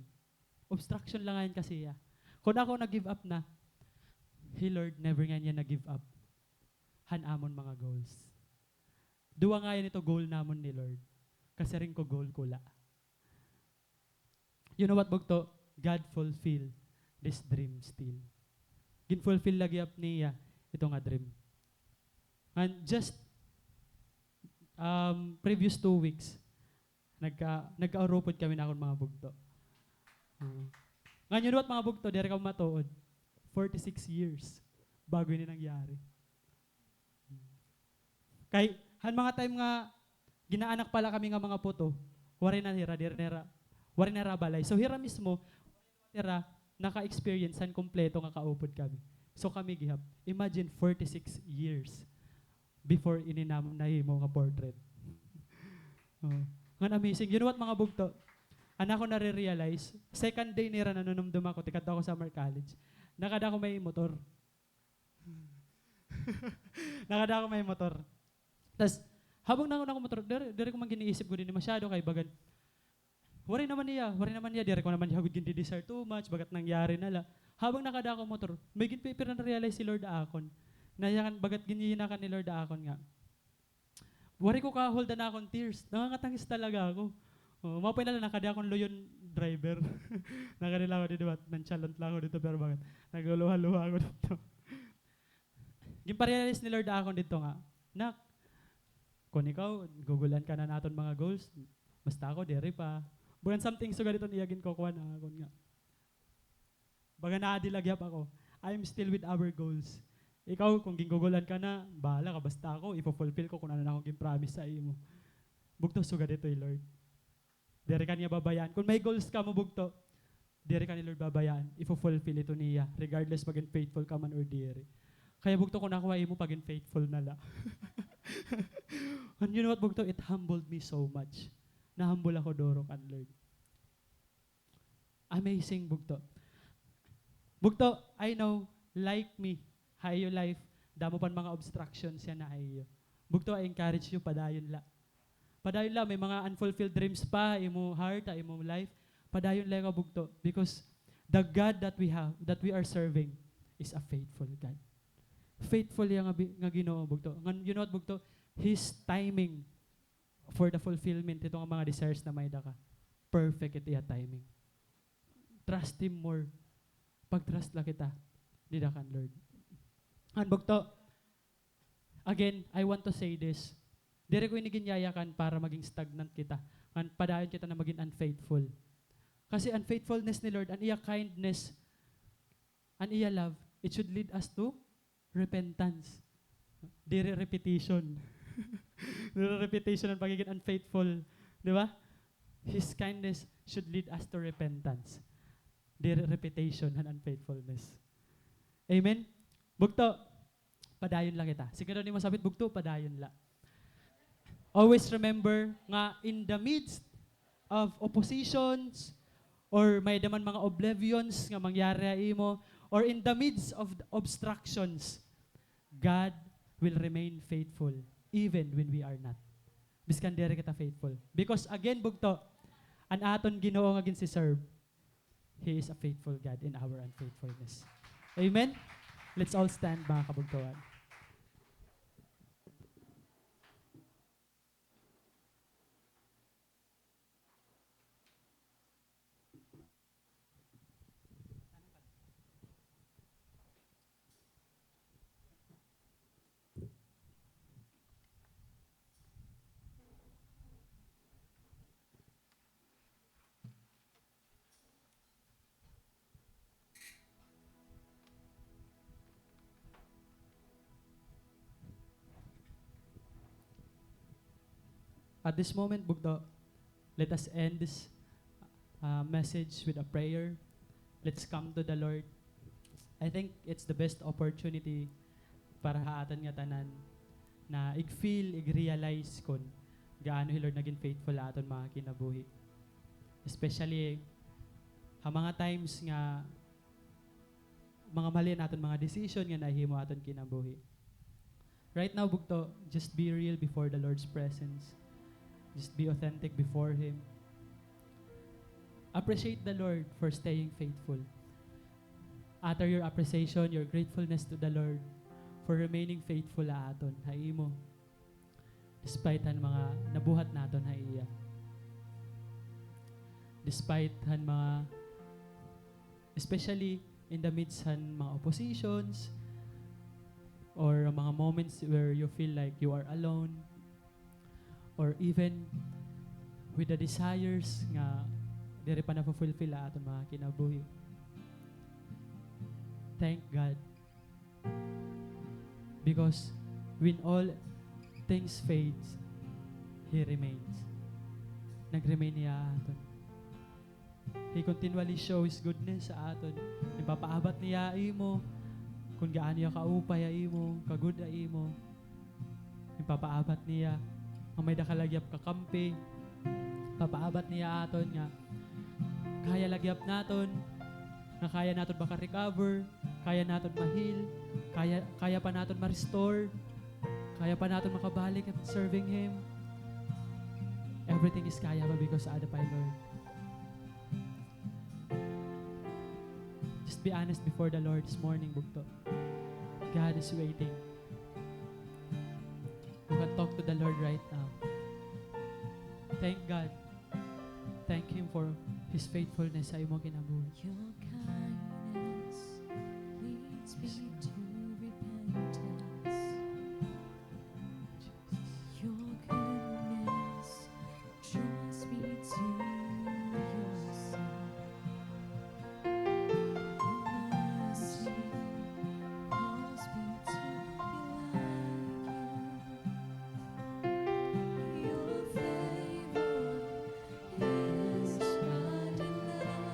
Obstruction la ngay-an kasi hiya. Kon ako nag-give up na, hi Lord never ngay-an hiya nag-give up han amon mga goals. Duha ngay-an ito goal namon ni Lord. Kasiring ko goal ko la. You know what, bugto? God fulfill this dream still. Gin-fulfill la gihap niya ito nga dream. And just, um, previous two weeks, nagka-, nagkaurupod kami na akon mga bugto. Oo. Ngan, you know what, mga bugto, diri kamo matuod. Forty-six years bago ini nangyari. Kay, han mga time nga ginaanak pa la kami nga mga puto, waray na hira, diri na hira, waray na hira balay. So, hira mismo, hira naka-experience han kompleto nga kaupod kami. So, kami gihap. Imagine, forty-six years before ini namon nahimo nga portrait. Oh. Ngan amazing. You know what, mga bugto? An ako nare-realize, second day nira nanunumdom ako, tikadto ako summer college. Nakada ako may motor. Nakada ako may motor. Tas, habang nangon ako motor, diri, diri ko man giniisip gud ini masyado kay bagan. Waray naman niya, waray naman niya, diri ko naman niya gud gindi-desire too much, bagat nangyari na la. Habang nakada ako motor, may ginpipira na-realize si Lord ha akon. Na yakan, bagat ginyinakan ni Lord ha akon nga. Waray ko ka-hold an akon tears. Nangangatangis talaga ako. Oh, maupay na la, nakadi akon luyon driver. Nakadi la ako didto, nonchalant la ako didto, pero bagat nagluluha-luha ako didto. Ginpa-realize ni Lord ha akon didto nga, "Nak, kon ikaw, gugul-an ka na han aton mga goals, basta ako, diri pa." Bagan something sugad iton iya ginkukuan ha akon nga. Baga naadi la gihap ako. I'm still with our goals. Ikaw, kon gingugul-an ka na, bahala ka, basta ako, ifo-fulfill ko kon ano an akon ginpromise ha imo. Bugto, sugad ito hi Lord. Diri ka niya babayaan. Kon may goals kamo, bugto, diri ka ni Lord babayaan. Ifo-fulfill ito niya, regardless magin faithful ka man or diri. Kaya, bugto, kon ako ha imo, pagin faithful na la. And you know what, bugto? It humbled me so much. Na-humble ako duro kan Lord. Amazing, bugto. Bugto, I know, like me, ha iyo life, damo pa an mga obstructions yana ha iyo. Bugto, I encourage you, padayon la. Padayon la, may mga unfulfilled dreams pa ha imo heart, ha imo life. Padayon la ka, bugto, because the God that we have, that we are serving, is a faithful God. Faithful iya nga bi-, nga Ginoo, bugto. Ngan, you know what, bugto? His timing for the fulfillment hito nga mga desires na may-ada ka, perfect it iya timing. Trust Him more. Pag-trust la kita dida kan Lord. Ngan bugto, again, I want to say this. Diri ko ini ginyayakan para maging stagnant kita. Ngan padayon kita na maging unfaithful. Kasi an faithfulness ni Lord, an iya kindness, an iya love, it should lead us to repentance. Diri repetition. Diri repetition an pagigin unfaithful. Di ba? His kindness should lead us to repentance. Diri repetition han unfaithfulness. Amen? Bugto, padayon la kita. Sige daw nimo sapit, bugto, padayon la. Always remember nga in the midst of oppositions, or may-ada man mga oblivions nga mangyari ha imo, or in the midst of the obstructions, God will remain faithful even when we are not. Biskan diri kita faithful. Because again, bugto, an aton Ginoo nga ginsi-serve, He is a faithful God in our unfaithfulness. Amen? Let's all stand, mga kabugtoan. At this moment, bugto, let us end this, uh, message with a prayer. Let's come to the Lord. I think it's the best opportunity para ha aton nga tanan na ig-feel, ig-realize kon gaano hi Lord nagin faithful ha aton mga kinabuhi. Especially ha mga times nga mga mali an aton mga decision nga nahimo ha aton kinabuhi. Right now, bugto, just be real before the Lord's presence. Just be authentic before Him. Appreciate the Lord for staying faithful. Utter your appreciation, your gratefulness to the Lord for remaining faithful ha aton, ha imo. Despite han mga nabuhat naton ha iya. Despite han mga, especially in the midst han mga oppositions, or mga moments where you feel like you are alone, or even with the desires nga diri pa nafu-fulfill ha aton mga kinabuhi. Thank God. Because when all things fades, He remains. Nag-remain Hiya ha aton. He continually show His goodness ha aton. Ginpapaabat Niya ha imo kon gaano Hiya kaupay ha imo, ka-good ha imo. Ginpapaabat Niya nga may-ada ka la gihap kakampi. Ginpapaabat Niya ha aton nga kaya la gihap naton, nga kaya naton maka-recover, kaya naton ma-heal, kaya, kaya pa naton ma-restore, kaya pa naton makabalik at serving Him. Everything is kaya pa because sa ada pa hi Lord. Just be honest before the Lord this morning, bugto. God is waiting. You can talk to the Lord right now. Thank God. Thank Him for His faithfulness sa imo kinabuhi. Your kindness leads me to repentance. Your goodness draws me to your side. Your mercy calls me to be like you. Your favor is my delight.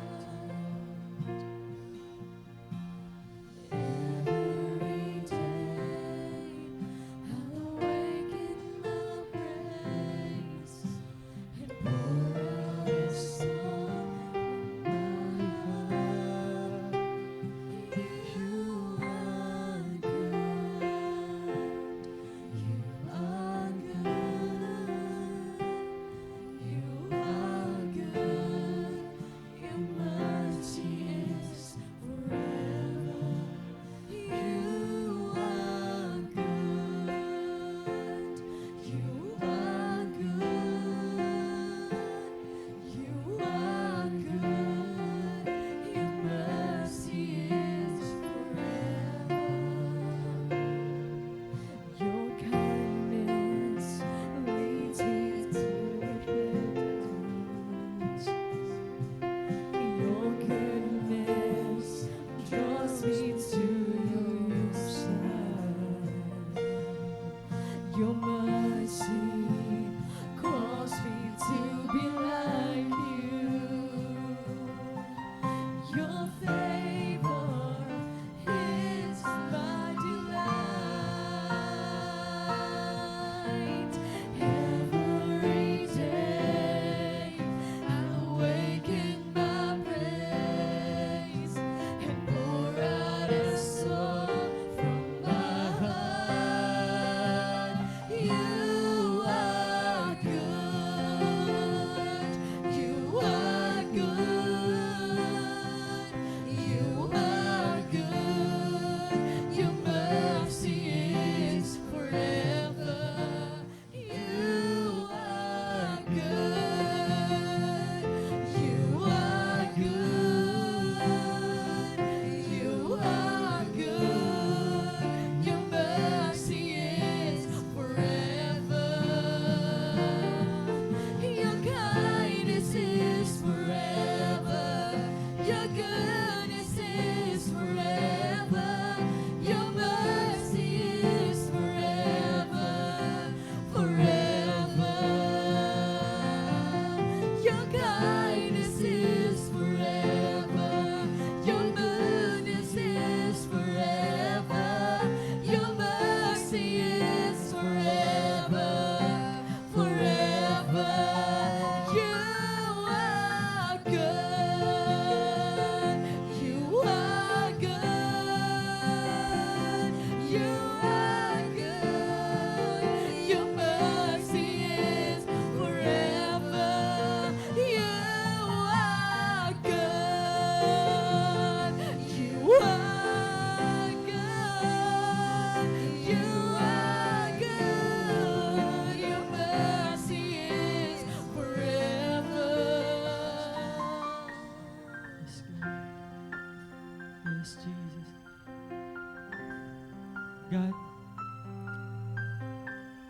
God,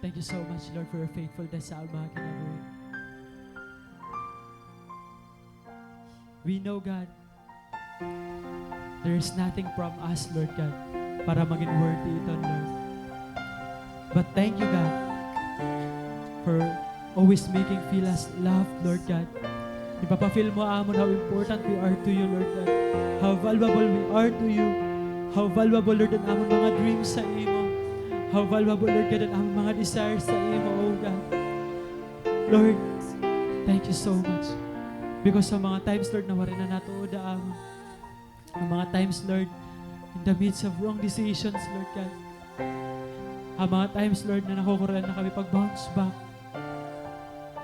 thank you so much, Lord, for your faithfulness sa amon mga kinabuhi. We know, God, there is nothing from us, Lord God, para magin worthy ito, Lord. But thank you, God, for always making feel us loved, Lord God. Ginpapa-feel mo amon how important we are to you, Lord God. How valuable we are to you. How valuable, Lord, an amon mga dreams sa imo. How valuable, Lord God, an amon mga desires sa imo, O God. Lord, thank you so much. Because sa mga times, Lord, na waray na natuod ha amon. An mga times, Lord, in the midst of wrong decisions, Lord God. An mga times, Lord, na nakukurian na kami pag-bounce back.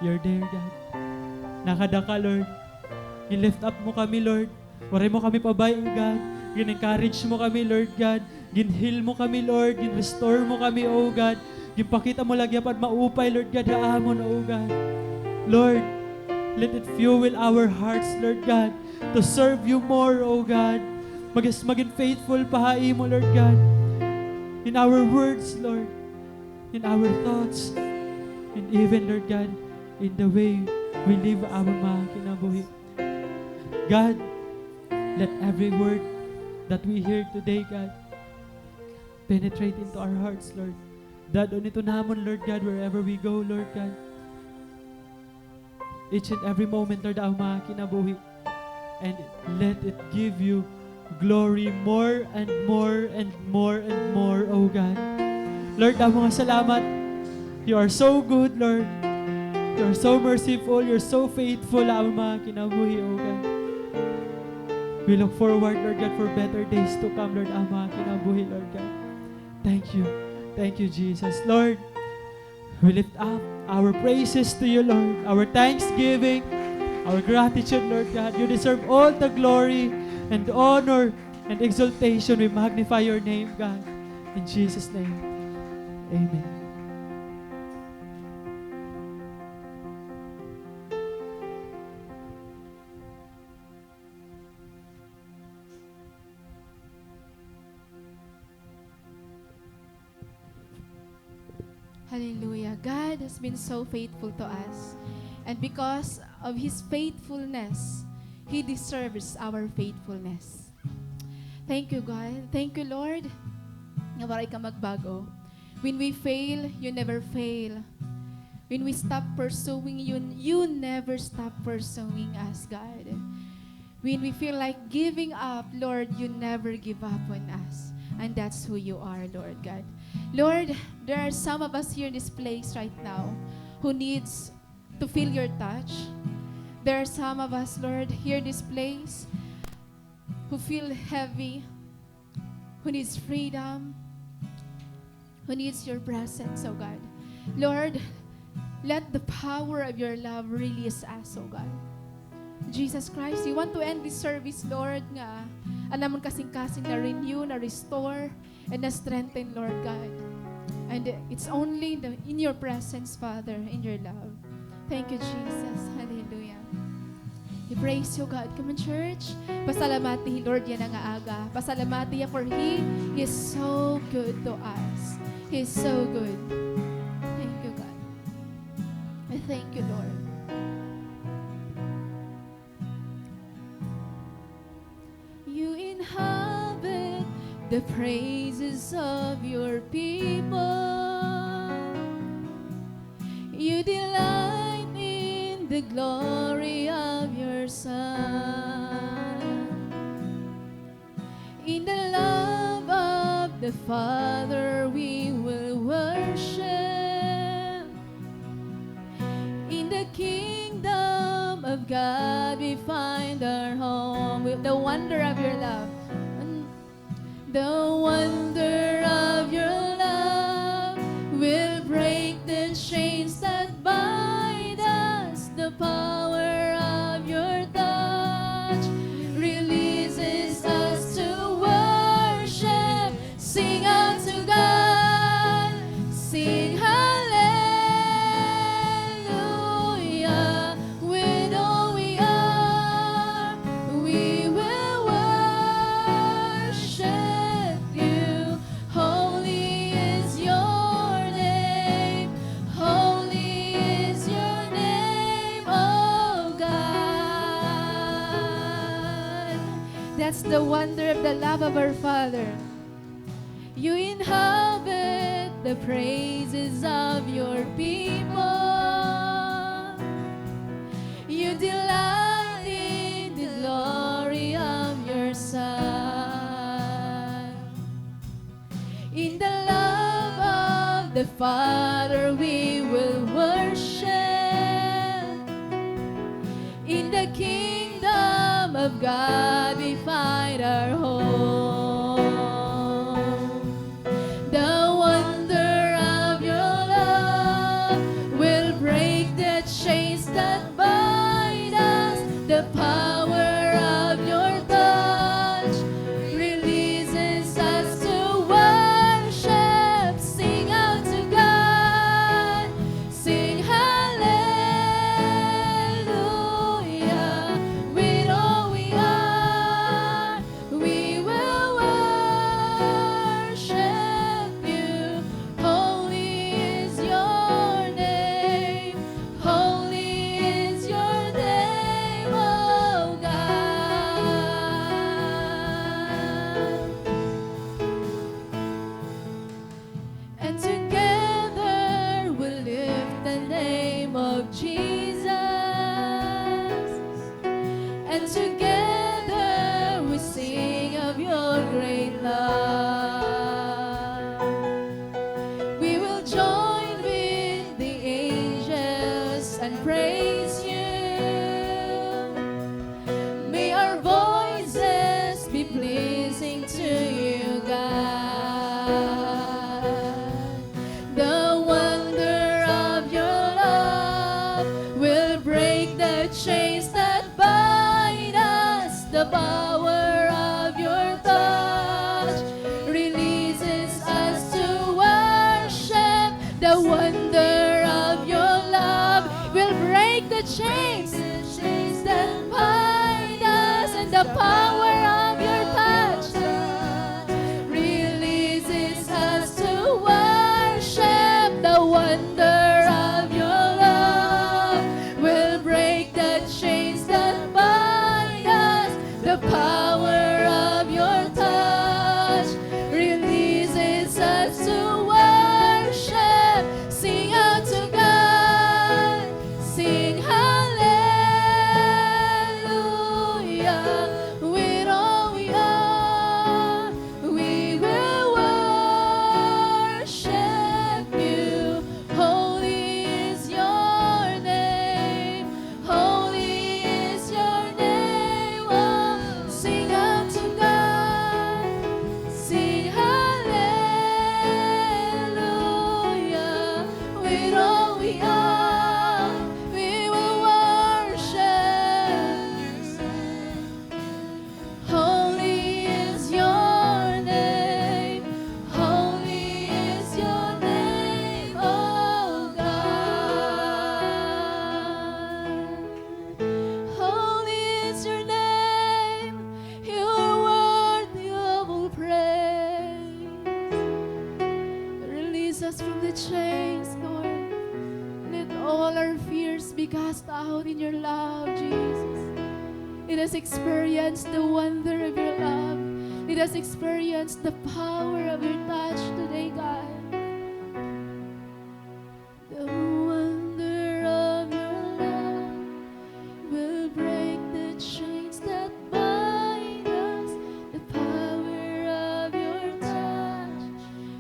You're there, God. Nakada ka, Lord. Gin-lift up mo kami, Lord. Waray mo kami pabay-i, God. Gin-encourage mo kami, Lord God. Gin-heal mo kami, Lord. Gin-restore mo kami, O God. Ginpakita mo la gihap an maupay, Lord God, ha amon, O God. Lord, let it fuel our hearts, Lord God, to serve you more, O God. Magin, magin faithful pa ha imo, Lord God. In our words, Lord. In our thoughts. And even, Lord God, in the way we live our mga kinabuhi. God, let every word that we hear today, God, penetrate into our hearts, Lord. Dad-on ito namon, Lord God, wherever we go, Lord God. Each and every moment, Lord, an amon mga kinabuhi. And let it give you glory more and more and more and more, O God. Lord, damo nga salamat. You are so good, Lord. You are so merciful. You're so faithful ha amon mga kinabuhi, O God. We look forward, Lord God, for better days to come, Lord, ha amon mga kinabuhi, Lord God. Thank you. Thank you, Jesus. Lord, we lift up our praises to you, Lord. Our thanksgiving, our gratitude, Lord God. You deserve all the glory and honor and exaltation. We magnify your name, God. In Jesus' name, amen. Hallelujah. God has been so faithful to us. And because of His faithfulness, He deserves our faithfulness. Thank you, God. Thank you, Lord, nga waray ka magbag-o. When we fail, you never fail. When we stop pursuing you, you never stop pursuing us, God. When we feel like giving up, Lord, you never give up on us. And that's who you are, Lord God. Lord, there are some of us here in this place right now who needs to feel your touch. There are some of us, Lord, here in this place who feel heavy, who needs freedom, who needs your presence, oh God. Lord, let the power of your love release us, oh God. Jesus Christ, we want to end this service, Lord, nga an amon kasingkasing na-renew, na-restore, and na-strengthen, Lord God. And it's only the, in your presence, Father, in your love. Thank you, Jesus. Hallelujah. We praise you, God. Come on, church. Pasalamati hi Lord yana nga aga. Pasalamati hiya for He is so good to us. He is so good. Thank you, God. Thank you, Lord. You inhabit the praises of your people. You delight in the glory of your Son. In the love of the Father we will worship. In the kingdom of God we find our home. The wonder of your love. The wonder of your love will break the chains that bind us. The power of your touch releases us to worship. Sing out to God, sing hallelujah. With all we are, we will worship you. Holy The wonder of the love of our Father. You inhabit the praises of your people. You delight in the glory of your Son. In the love of the Father we will worship. In the kingdom of God we find our home. The wonder of your love will break the chains that bind us. The power of your touch releases us to worship. Sing out to God. Sing hallelujah with all we are. We will worship you. Holy is your name. Holy is your name, oh God. And together we lift the name of Jesus. And together we sing of your great love. We will join with the angels and praise you. May our voices be pleasing to you, God. The wonder of your love will break the chains that bind us. The power of your touch releases us to worship. The wonder of your love will break the chains that bind us, and the power of your touch releases us to worship. The wonder of your love will break the chains that bind us. The power of your touch releases us to worship. Sing out to God. Sing hallelujah with all we are. We will worship you. Holy is your name. Holy is your name. Oh, sing out to God. Sing hallelujah with all we are. We will worship. Holy is your name. Holy is your name, oh God. Holy is your name. You are worthy of all praise. Release us from the chains, Lord. Let all our fears be cast out in your love, Jesus. Let us experience the wonder of your love. Let us experience the power of your touch today, God. The wonder of your love will break the chains that bind us. The power of your touch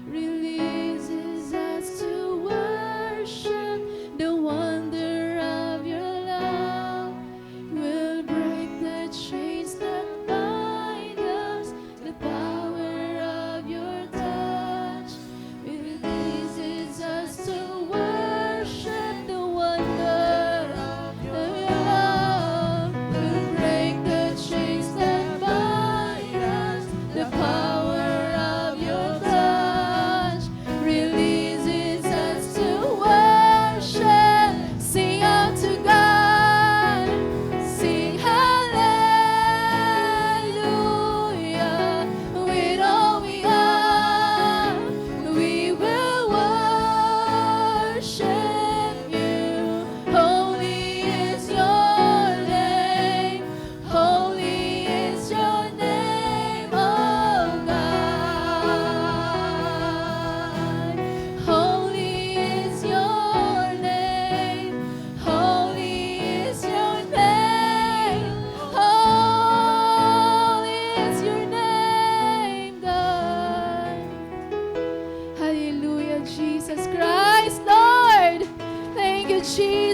releases us to worship. The wonder of your love will break the chains that bind us. The power of your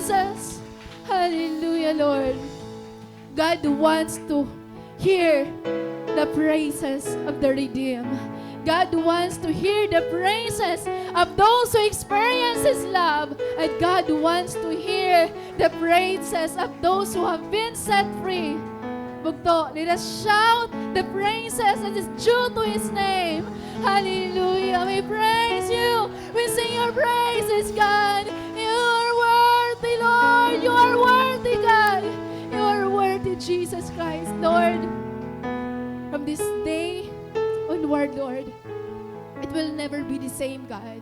Jesus. Hallelujah, Lord. God wants to hear the praises of the redeemed. God wants to hear the praises of those who experience His love. And God wants to hear the praises of those who have been set free. Bugto, let us shout the praises that is due to His name. Hallelujah. We praise you. We sing your praises, God. You are worthy, Lord. You are worthy, God. You are worthy, Jesus Christ, Lord. From this day onward, Lord, it will never be the same, God.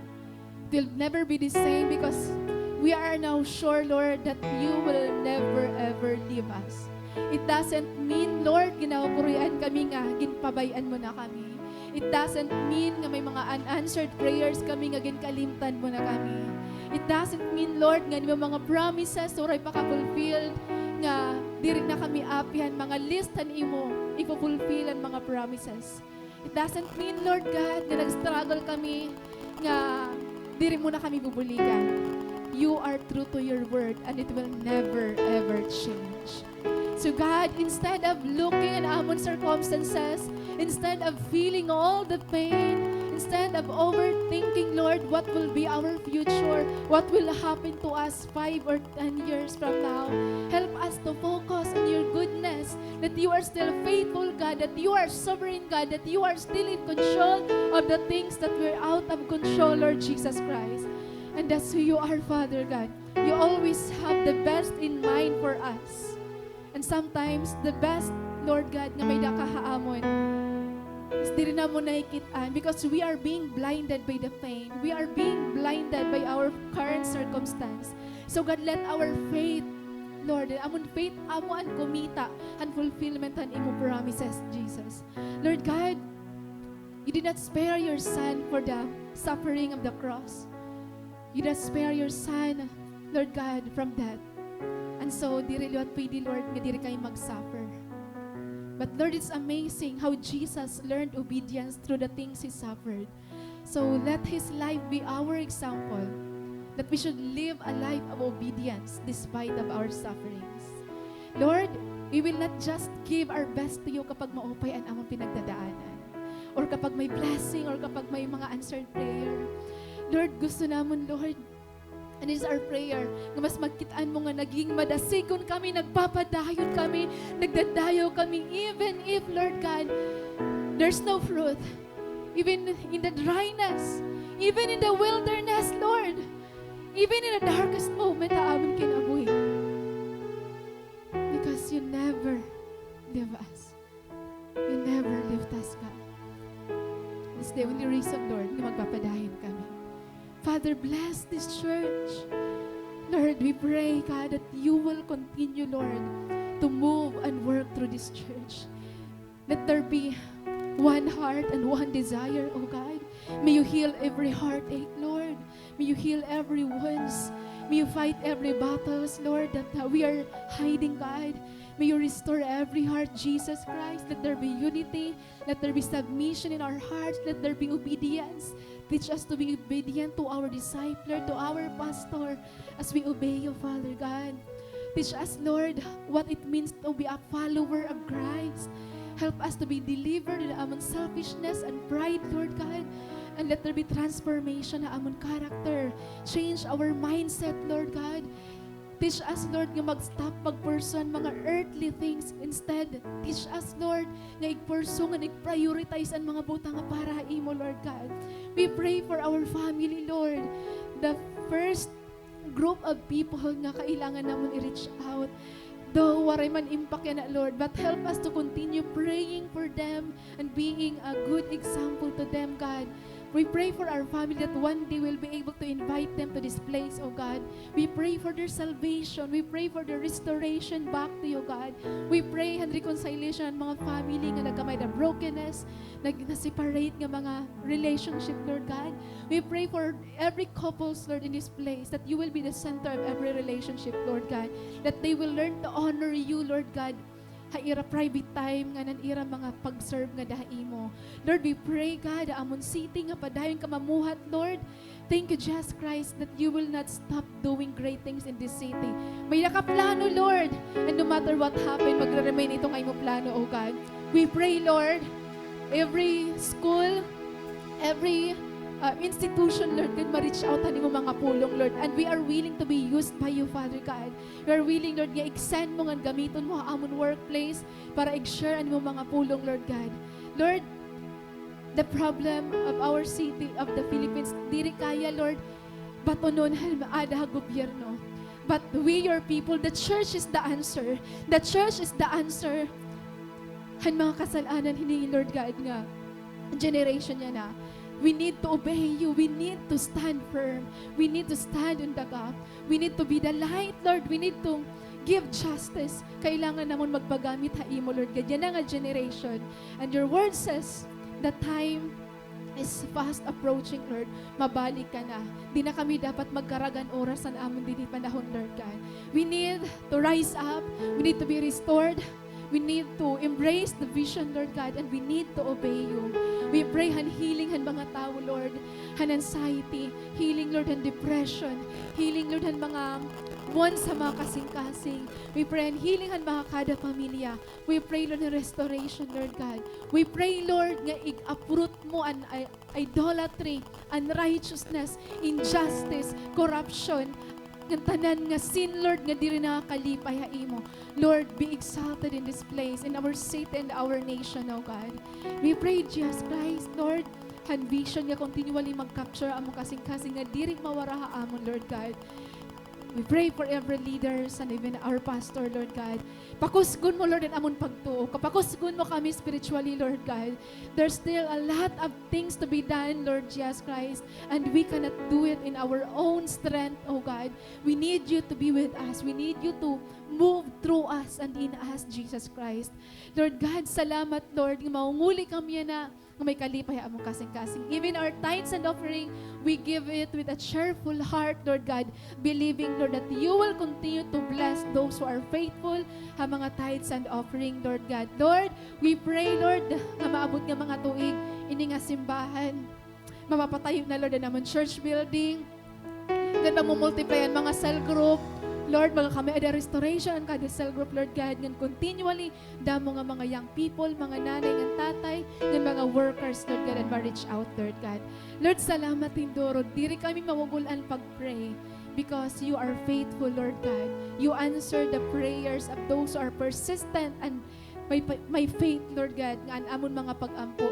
It will never be the same because we are now sure, Lord, that you will never ever leave us. It doesn't mean, Lord, ginakurian kami nga ginpabay-an mo na kami. It doesn't mean nga may mga unanswered prayers kami nga ginkalimtan mo na kami. It doesn't mean, Lord, nga may mga promises waray pa ka-fulfilled nga diri na kami apihan, mga list han imo ifu-fulfill an mga promises. It doesn't mean, Lord God, nga nag-struggle kami, nga diri mo na kami bubuligan. You are true to your word and it will never ever change. So God, instead of looking at amon circumstances, instead of feeling all the pain, instead of overthinking, Lord, what will be our future, what will happen to us five or ten years from now, help us to focus on your goodness, that you are still faithful, God, that you are sovereign, God, that you are still in control of the things that were out of control, Lord Jesus Christ. And that's who you are, Father God. You always have the best in mind for us. And sometimes, the best, Lord God, nga may-ada ka ha amon is diri namon nakikit-an because we are being blinded by the pain. We are being blinded by our current circumstance. So God, let our faith, Lord, amon faith, amo an kumita han fulfillment han imo promises, Jesus. Lord God, you did not spare your son for the suffering of the cross. You did not spare your son, Lord God, from death. And so, diri liwat pwede, Lord, nga diri kami mag-suffer. But Lord, it's amazing how Jesus learned obedience through the things he suffered. So let his life be our example that we should live a life of obedience despite of our sufferings. Lord, we will not just give our best to you kapag maupay an amon pinagdadaanan, or kapag may blessing, or kapag may mga answered prayer. Lord, gusto namon, Lord, and it is our prayer nga mas magkit-an mo nga naging madasigon kami, nagpapadayon kami, nagdadayaw kami, even if, Lord God, there's no fruit. Even in the dryness, even in the wilderness, Lord, even in the darkest moment ha amon kinabuhi. Because you never leave us. You never left us, God. That's the only reason, Lord, nga magpapadayon kami. Father, bless this church. Lord, we pray, God, that you will continue, Lord, to move and work through this church. Let there be one heart and one desire, O God. May you heal every heartache, Lord. May you heal every wounds. May you fight every battles, Lord, that, uh, we are hiding, God. May you restore every heart, Jesus Christ. Let there be unity. Let there be submission in our hearts. Let there be obedience. Teach us to be obedient to our discipler, to our pastor, as we obey you, Father God. Teach us, Lord, what it means to be a follower of Christ. Help us to be delivered in amon selfishness and pride, Lord God. And let there be transformation ha amon character. Change our mindset, Lord God. Teach us, Lord, nga mag-stop mag-pursue han mga earthly things. Instead, teach us, Lord, nga ig-pursue ngan ig-prioritize an mga butang nga para ha imo, Lord God. We pray for our family, Lord. The first group of people nga kailangan namon i-reach out. Though waray man impact yana, Lord, but help us to continue praying for them and being a good example to them, God. We pray for our family that one day we'll be able to invite them to this place, O God. We pray for their salvation. We pray for their restoration back to you, God. We pray han reconciliation han mga family nga nagkamay-ada brokenness, nag-, na-separate nga mga relationship, Lord God. We pray for every couples, Lord, in this place, that you will be the center of every relationship, Lord God. That they will learn to honor you, Lord God, ha ira private time, ngan an ira mga pag-serve ngada ha imo. Lord, we pray, God, ha amon city nga padayon ka mamuhat, Lord. Thank you, Jesus Christ, that you will not stop doing great things in this city. May-ada ka plano, Lord. And no matter what happen, magre-remain ito nga imo plano, O God. We pray, Lord, every school, every, uh, institution, Lord, can ma-reach out an imo mga pulong, Lord. And we are willing to be used by you, Father God. We are willing, Lord, nga i-send mo ngan gamiton mo ha amon workplace para i-share an imo mga pulong, Lord God. Lord, the problem of our city, of the Philippines, diri kaya, Lord, batunon han maada ha gobyerno. But we, your people, the church is the answer. The church is the answer han mga kasal-anan hini, Lord God, nga generation yana. We need to obey you. We need to stand firm. We need to stand in the gap. We need to be the light, Lord. We need to give justice. Kailangan namon magpagamit ha imo, Lord God. Yana nga generation. And your word says, the time is fast approaching, Lord. Mabalik ka na. Di na kami dapat magkarag han oras han amon dinhi panahon, Lord God. We need to rise up. We need to be restored. We need to embrace the vision, Lord God, and we need to obey you. We pray han healing han mga tawo, Lord, han anxiety, healing, Lord, han depression, healing, Lord, han mga buwan sa mga kasingkasing. We pray han healing han mga kada pamilya. We pray, Lord, han restoration, Lord God. We pray, Lord, nga ig-uproot mo an, an idolatry, unrighteousness, injustice, corruption, ngan tanan nga sin, Lord, nga diri nakakalipay ha imo. Lord, be exalted in this place, in our city and our nation, O God. We pray, Jesus Christ, Lord, han vision nga continually mag-capture amon kasingkasing nga diri mawara ha amon, Lord God. We pray for every leaders and even our pastor, Lord God. Pakusgon mo, Lord, an amon pagtuo. Kapakusgon mo kami spiritually, Lord God. There's still a lot of things to be done, Lord Jesus Christ, and we cannot do it in our own strength, O God. We need you to be with us. We need you to move through us and in us, Jesus Christ. Lord God, salamat, Lord, nga mangunguli kami yana nga may kalipay ha amon kasingkasing. Even our tithes and offering, we give it with a cheerful heart, Lord God, believing, Lord, that you will continue to bless those who are faithful ha mga tithes and offering, Lord God. Lord, we pray, Lord, nga maabot nga mga tuig ini nga simbahan. Mapapatayo na, Lord, an amon church building. Lord, magmumultiply an mga cell group. Lord, magkamay-ada restoration an kada cell group, Lord God, ngan continually, damo nga mga young people, mga nanay ngan tatay, ngan mga workers, Lord God, an ma-reach out, Lord God. Lord, salamat hinduro. Diri kami mabubul-an pag-pray because you are faithful, Lord God. You answer the prayers of those who are persistent and may pa-, may faith, Lord God, nga an amon mga pag-ampo,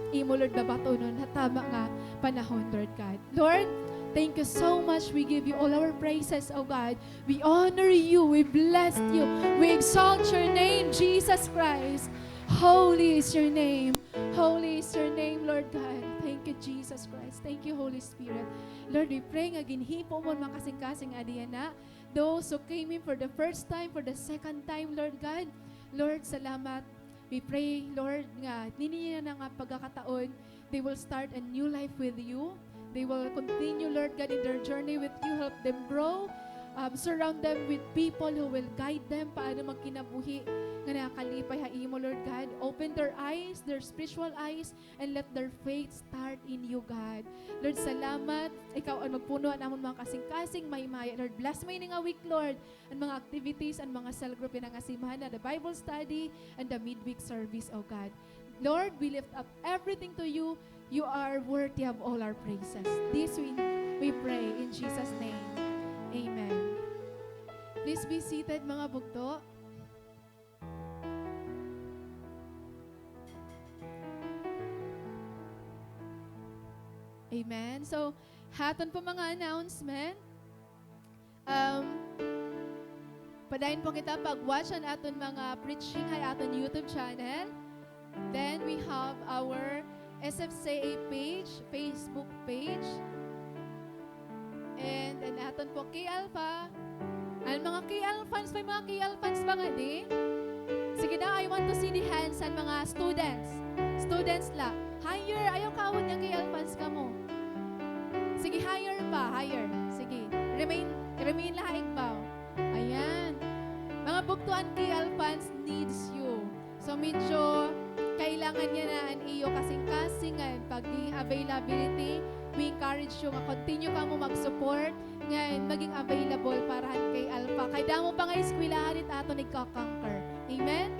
imo, Lord, babatonon ha tama nga panahon, Lord God. Lord, thank you so much. We give you all our praises, O God. We honor you. We bless you. We exalt your name, Jesus Christ. Holy is your name. Holy is your name, Lord God. Thank you, Jesus Christ. Thank you, Holy Spirit. Lord, we pray nga ginhipo mo an mga kasingkasing adi yana. Those who came in for the first time, for the second time, Lord God. Lord, salamat. We pray, Lord, nga nini yana nga pagkakataon, they will start a new life with you. They will continue, Lord God, in their journey with you. Help them grow. Um, surround them with people who will guide them paano magkinabuhi nga nakakalipay ha imo, Lord God. Open their eyes, their spiritual eyes, and let their faith start in you, God. Lord, salamat. Ikaw an magpuno an amon mga kasingkasing, mahimaya. Lord, bless mo ini nga week, Lord. An mga activities, an mga cell group yana nga semana, the Bible study, and the midweek service, O God. Lord, we lift up everything to you. You are worthy of all our praises. This we, we pray in Jesus' name. Amen. Please be seated, mga bugto. Amen. So, ha aton po mga announcement. Um, padayon po kita pag-watch an aton mga preaching ha aton YouTube channel. Then we have our S F C A page, Facebook page. And an aton po K Alpha. An mga K Alphans, may mga K Alphans ba ngadi? Sige daw, I want to see the hands an mga students. Students la. Higher, ayaw kaawod nga K Alphans kamo. Sige, higher pa, higher. Sige, remain, remain la ha igbaw. Ayan. Mga bugto, an K Alphans needs you. So, medyo kailangan niya na an iyo kasingkasing ngan pagiging availability. We encourage you nga continue kamo mag-support ngan maging available para han kay Alpha. Kay damo pa nga eskwelahan it aton igko-conquer. Amen?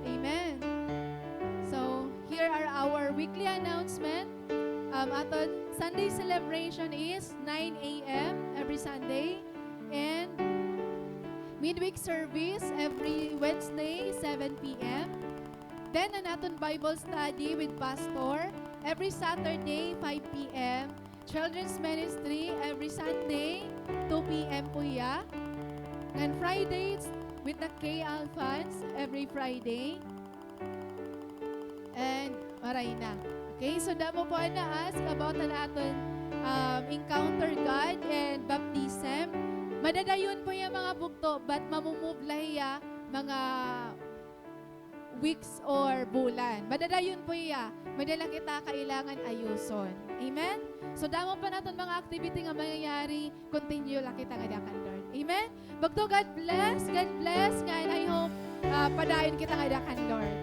Amen. So, here are our weekly announcement. Um, aton Sunday celebration is nine a m every Sunday. And midweek service every Wednesday, seven p m. Then, an aton Bible study with Pastor every Saturday, five p m. Children's ministry every Sunday, two p m po hiya. And Fridays with the K Alphans every Friday. And, waray na. Okay, so damo po an na-ask about an aton, um, encounter God and baptism. Madadayon po hiya mga bugto, but mamumove la hiya mga weeks or bulan. Madadayon po hiya. May-ada la kita kailangan ayuson. Amen? So, damo pa naton mga activity nga mangyayari. Continue la kita ngada kan Lord. Amen? Bugto, God bless. God bless. Ngan I hope, ah, padayon kita ngada kan Lord.